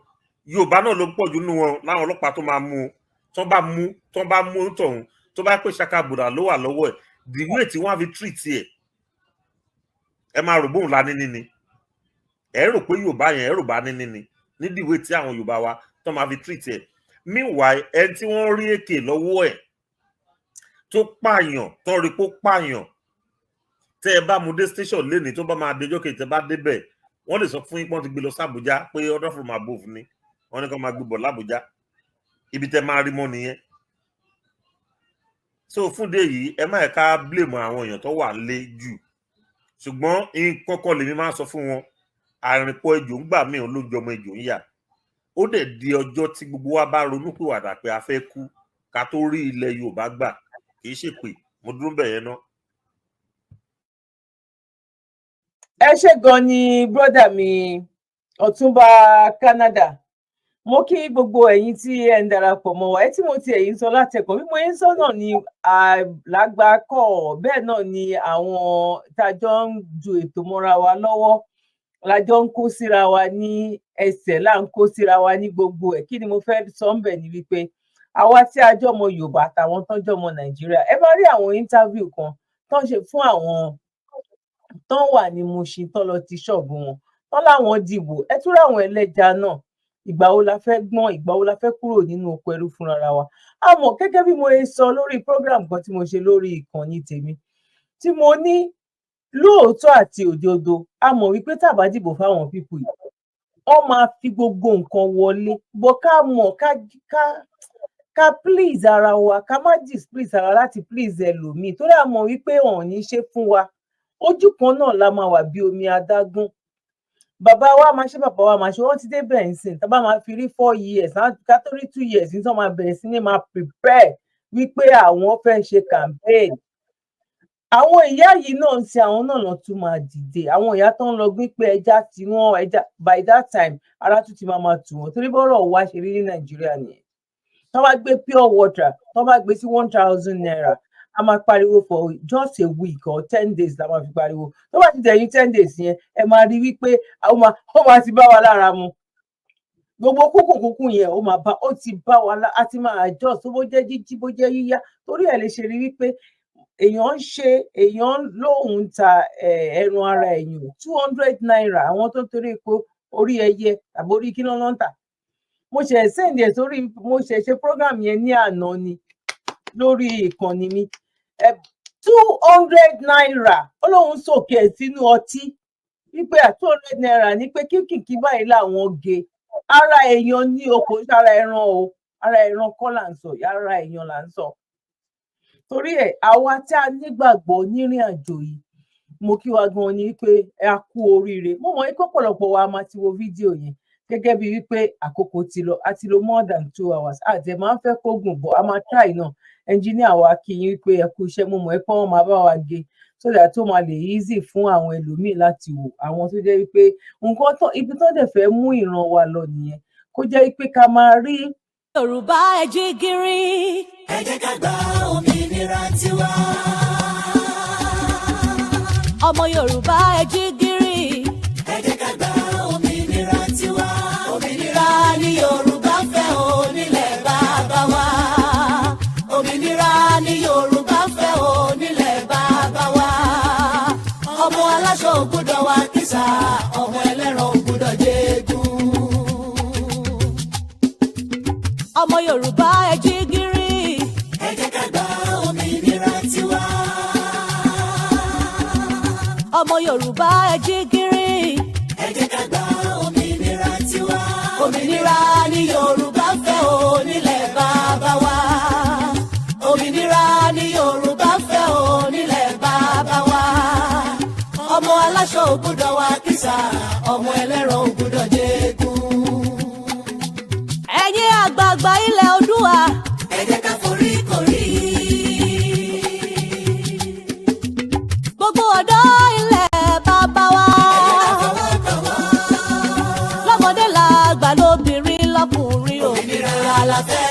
Yorùbá náà ló pọ̀ jù nínú wọn láwọn ọlọ́pàá tó máa mú un. Tí wọ́n bá mú tọ̀hún, tó bá pé ṣakabùlà ló wà lọ́wọ́ ẹ̀, the way tí wọ́n á fi treat ẹ̀, ẹ máa rò bóun la níní ni. Ẹ rò pé Yorùbá yẹn, ẹ rò bá níní ni ní the way tí àwọn Yorùbá wa tó máa fi treat ẹ̀. Meanwhile, ẹni tí wọ́n rí èké lọ́wọ́ ẹ̀ tó pààyàn, tó rí pé ó pààyàn, tẹ́ ẹ bá mú dé station lénìí, tó bá máa dejọ́ kejì tẹ́ bá débẹ̀, wọ́n lè sọ fún yín pé wọ́n ti gbé lọ sí Àbújá, pé order from above ni, wọ́n ní kó máa gbé bọ̀ l'Àbújá. Ibi tẹ́ máa rí mọ́ nìyẹn. So fún dé yìí, ẹ má yẹ ká blame àwọn èèyàn tó wà lé jù, ṣùgbọ́n nǹkan kan lèmi máa ń sọ fún wọn: àrìnpọ̀ ejò ń gbà míì ló ń jọmọ ejò ń yà. Ó dẹ̀ di ọjọ́ tí gbogbo wa bá ronú pìwàdà pé a fẹ́ kú ká tó rí ilẹ̀ Yorùbá gbà. Kì í ṣèpè, mo dúró bẹ̀ yẹn ná. Ẹ ṣé gan ni, brother mi Ọ̀túnba Canada. Mo kí gbogbo ẹ̀yin tí ẹ ń darapọ̀ mọ́ wa. Ẹ tí mo ti ẹ̀yin sọ látẹ̀kọ̀, bí mo yín sọ náà ni àlágbákọ̀, bẹ́ẹ̀ náà ni àwọn tájọ ń ju ètò mọ́ra wa lọ́wọ́, lájọ ń kó síra wa ní ẹsẹ̀, là ń kó síra wa ní gbogbo ẹ̀. Kí ni mo fẹ́ sọ ń bẹ̀ ni wípé àwa tí a jọmọ Yorùbá àtàwọn tó ń jọmọ Nàìjíríà, ẹ bá rí àwọn interview kan tó ń ṣe fún àwọn tó ń wà ní Mushin, tó lọ ti ṣọ́ọ̀bù wọn, tó láwọn dìbò. Ẹ tún rí àwọn ẹlẹ́ja náà. Ìgbà wo la fẹ́ gbọ́n? Ìgbà wo la fẹ́ kúrò nínú oko ẹrú fúnra wa? Àmọ́ gẹ́gẹ́ bí mo ṣe sọ lórí program kan tí mo ṣe lórí ìkànnì tèmi, tí mo ní lóòótọ́ àti òdodo, a mọ̀ wípé tá a bá dìbò fáwọn people yìí, wọ́n máa fi gbogbo nǹkan wọlé bọ́. Ká mọ̀ ká please ara wa, ká má displease ara láti please ẹlòmíì, torí a mọ̀ wípé wọn ò ní ṣe fún wa. Ojú kan náà la máa wà bí omi adágún. Bàbá wa máa ṣe, bàbá wa máa ṣe, wọ́n ti dé bẹ́ẹ̀ ń sìn. Tá bá máa fi rí 4 years, ká tó rí 2 years ní, tí wọ́n máa bẹ̀rẹ̀ sí ní máa prepare wípé àwọn fẹ́ ṣe campaign. Àwọn ìyá yìí náà ń ṣe, àwọn náà lọ tún máa dìde. Àwọn ìyá tó ń lọ gbé pé ẹja tí wọ́n ẹja, by that time ara tún ti máa tù wọ́n, torí bọ́rọ̀ wa ṣe rí ní Nàìjíríà nìyẹn. Tó bá gbé pure water, tó bá gbé sí ₦1,000, a máa pariwo for just a week or 10 days la máa fi pariwo. Tó bá ti dẹ̀yìn 10 days yẹn, ẹ máa rí wípé ó máa ti bá wa lára mu. Gbogbo kúkú kúkú yẹn, ó máa bá, ó ti bá wa lá, a ti máa adjust, bó jẹ́ jíjí, bó jẹ́ yíyá. Torí ẹ̀ lè ṣe rí wípé èèyàn ń ṣe, èèyàn lóun ta ẹran ara èèyàn ₦200, àwọn tó ń torí epo orí ẹyẹ tàbí orí kí ló ń tà. Mo ṣe send ẹ̀ sórí, mo ṣe ṣe program yẹn ní àná ni lórí ìkànnì mi. ₦200, ó lóun sòkè ẹ̀ sínú ọtí wípé à ₦200 ní pé kíkìkí báyìí làwọn gé ara èèyàn ní o, kò sára ẹran o. Ara ẹran kọ́ là ń sọ, ara èèyàn là ń sọ. Torí ẹ̀, àwa tí a nígbàgbọ́ nírìn àjò yìí, mo kí wa gan ni pé ẹ kú oríire. Mo mọ̀ pé ọ̀pọ̀lọpọ̀ wa máa ti wo fídíò yẹn, gẹ́gẹ́ bíi wípé àkókò ti lọ, a ti lo more than 2 hours. Àti ẹ̀ máa ń fẹ́ kó gùn bọ̀, a máa try náà. Ẹnjíníà wa, kí yín wípé ẹ kú iṣẹ́. Mo mọ̀ pé wọ́n máa bá wa gé so that ó máa lè easy fún àwọn ẹlòmíì láti wò. Àwọn tó jẹ́ wípé nǹkan tó ibi tó dẹ̀ fẹ́ mú ìran wa lọ nìyẹn, kó jẹ́ wípé ká máa rí. Yorùbá, ẹ jí gìrì. Ẹ jẹ́ ká gba òmìnira tiwa. Ọmọ Yorùbá, ẹ jí gìrì. Ẹ jẹ́ ká gba òmìnira tiwa. Òmìnira ni Yorùbá fẹ́ o nílẹ̀ bàbá wa. Òmìnira ni Yorùbá fẹ́ o nílẹ̀ bàbá wa. Ọmọ aláṣọ ò gbọ́dọ̀ wà kísà, ọmọ ẹlẹ́ran ò gbọ́dọ̀ jẹ́gùn. Ọmọ Yorùbá, ẹ jí gìrì. Ẹ jẹ́ ká gba òmìnira tiwa. Ọmọ Yorùbá, ẹ jí gìrì. Ẹ jẹ́ ká gba òmìnira tiwa. Òmìnira ni Yorùbá fẹ́ o nílẹ̀ bàbá wa. Òmìnira ni Yorùbá fẹ́ o nílẹ̀ bàbá wa. Ọmọ aláṣọ ò gbọ́dọ̀ wà kísà, ọmọ ẹlẹ́ran ò gbọ́dọ̀ jẹ́gùn. Ẹ Lọ́mọdé làgbà, lóbìnrin lọ́kùnrin, òmìnira la fẹ́.